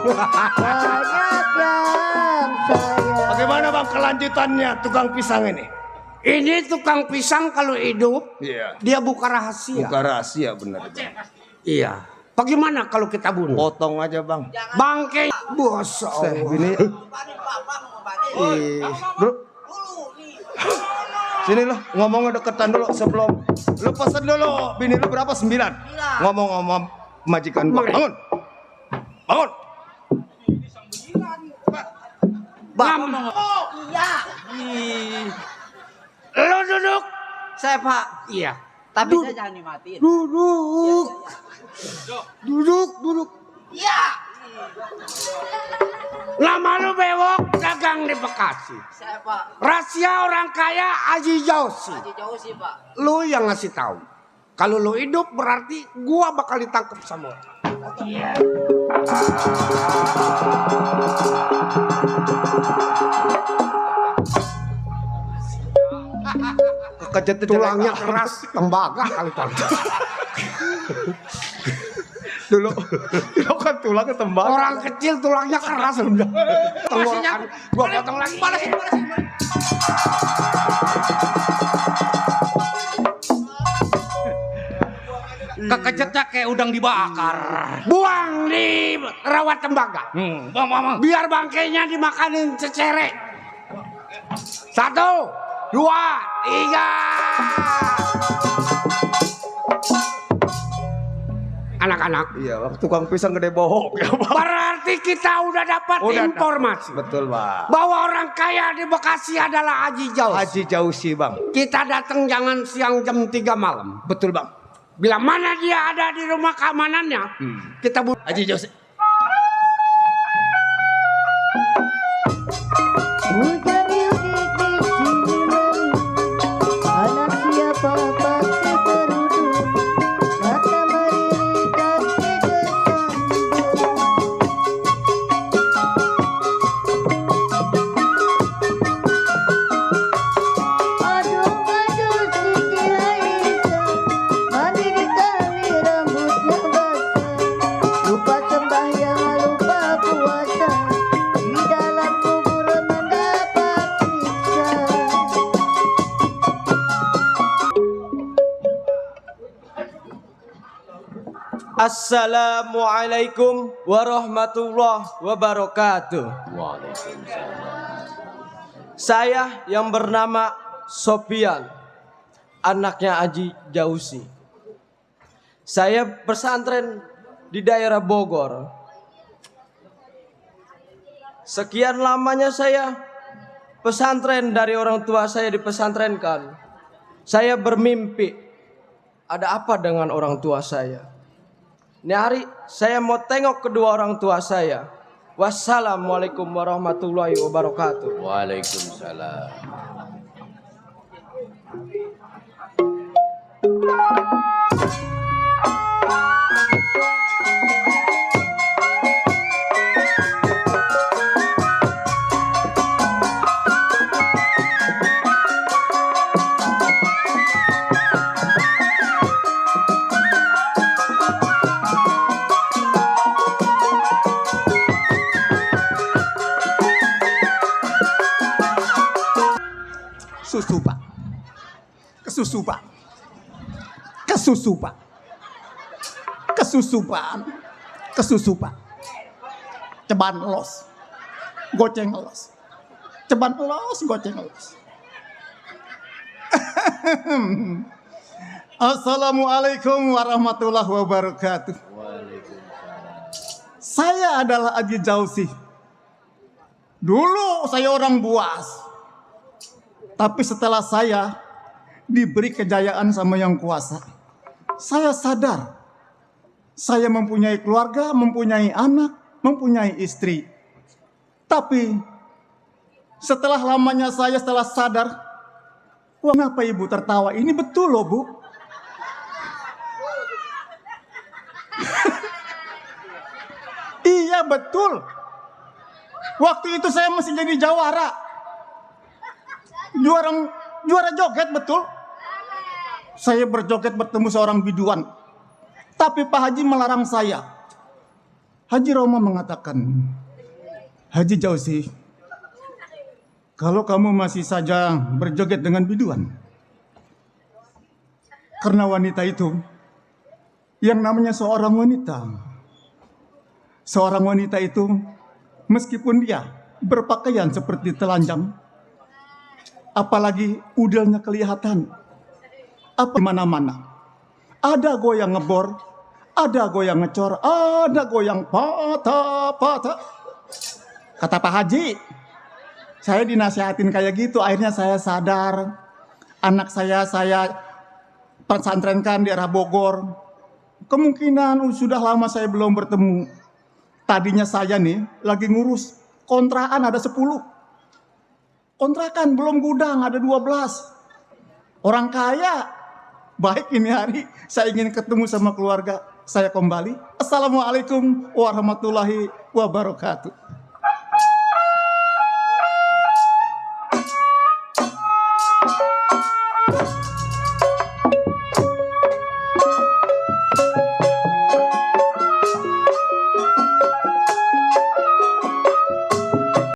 banyak yang sayang. Bagaimana bang kelanjutannya tukang pisang ini? Ini tukang pisang kalau hidup, Iya. dia buka rahasia. Bukan rahasia benar. Iya. Bagaimana kalau kita bunuh? Potong aja bang. Bangke. Bos. Ini. Bro. Sini lo ngomongnya deketan dulu sebelum lu pesen dulu bini lu berapa 9 ngomong sama majikan gua. Bangun Bang. Iya. Lo duduk. Saya Pak. Iya. Tapi saya jangan dimatiin. Duduk. Iya. Lama lu bewok dagang di Bekasi. Saya Pak. Rahasia orang kaya Haji Jausi. Haji jauh sih Pak. Lu yang ngasih tahu. Kalau lu hidup berarti gua bakal ditangkap sama orang. kekejet Tulangnya keras, tembaga kali tadi. dulu kan tulangnya tembak. Orang kecil tulangnya keras udah. Masihnya Gua potong lagi. balesin. Kekejetnya kayak udang dibakar. Buang di rawat tembaga. Bang. Biar bangkainya dimakanin cecerek. 1, 2, 3. Anak-anak, Iya, tukang pisang gede bohong ya, Bang. berarti kita udah dapat informasi Betul, Bang. bahwa orang kaya di Bekasi adalah Haji Jaus. Haji Jausi, Bang. Kita datang jangan siang jam 3 malam. Betul, Bang. Bila mana dia ada di rumah keamanannya, kita Haji Jausi. Hujan rintik di sini anak siapa pasti kerudung, mata melirik kaki kesandung. Aduh Siti Aisyah, mandi di kali rambutnya basah, lupa sembahyang lupa puasa, di dalam kubur mendapat siksa. Assalamualaikum warahmatullahi wabarakatuh. Saya yang bernama Sopian, anaknya Haji Jausi. Saya pesantren di daerah Bogor. Sekian lamanya saya pesantren, dari orang tua saya dipesantrenkan. Saya bermimpi, ada apa dengan orang tua saya? Ini hari saya mau tengok kedua orang tua saya. Wassalamualaikum warahmatullahi wabarakatuh. Waalaikumsalam. Susu, Pak. Kesusu, Pak. Kesusu, Pak. Kesusu, Pak. Kesusu, Pak. Ceban los. Goceng los. Ceban los, goceng los. Assalamualaikum warahmatullahi wabarakatuh. Saya adalah Haji Jausi. Dulu saya orang Buas. Tapi setelah saya diberi kejayaan sama yang kuasa, saya sadar saya mempunyai keluarga, mempunyai anak, mempunyai istri. Tapi setelah lamanya saya setelah sadar, wah, kenapa ibu tertawa? Ini betul loh, Bu. Iya betul. Waktu itu saya masih jadi jawara. Juara joget, betul. Saya berjoget bertemu seorang biduan. Tapi Pak Haji melarang saya. Haji Romo mengatakan, Haji Jausi, kalau kamu masih saja berjoget dengan biduan, karena wanita itu yang namanya seorang wanita. Seorang wanita itu meskipun dia berpakaian seperti telanjang, apalagi udilnya kelihatan, apa di mana-mana. Ada goyang ngebor, ada goyang ngecor, ada goyang patah-patah. Kata Pak Haji, saya dinasihatin kayak gitu, akhirnya saya sadar. Anak saya pesantrenkan di daerah Bogor. Kemungkinan sudah lama saya belum bertemu. Tadinya saya nih lagi ngurus kontrakan ada 10. Kontrakan belum gudang ada 12. Orang kaya. Baik, ini hari saya ingin ketemu sama keluarga saya kembali. Assalamualaikum warahmatullahi wabarakatuh.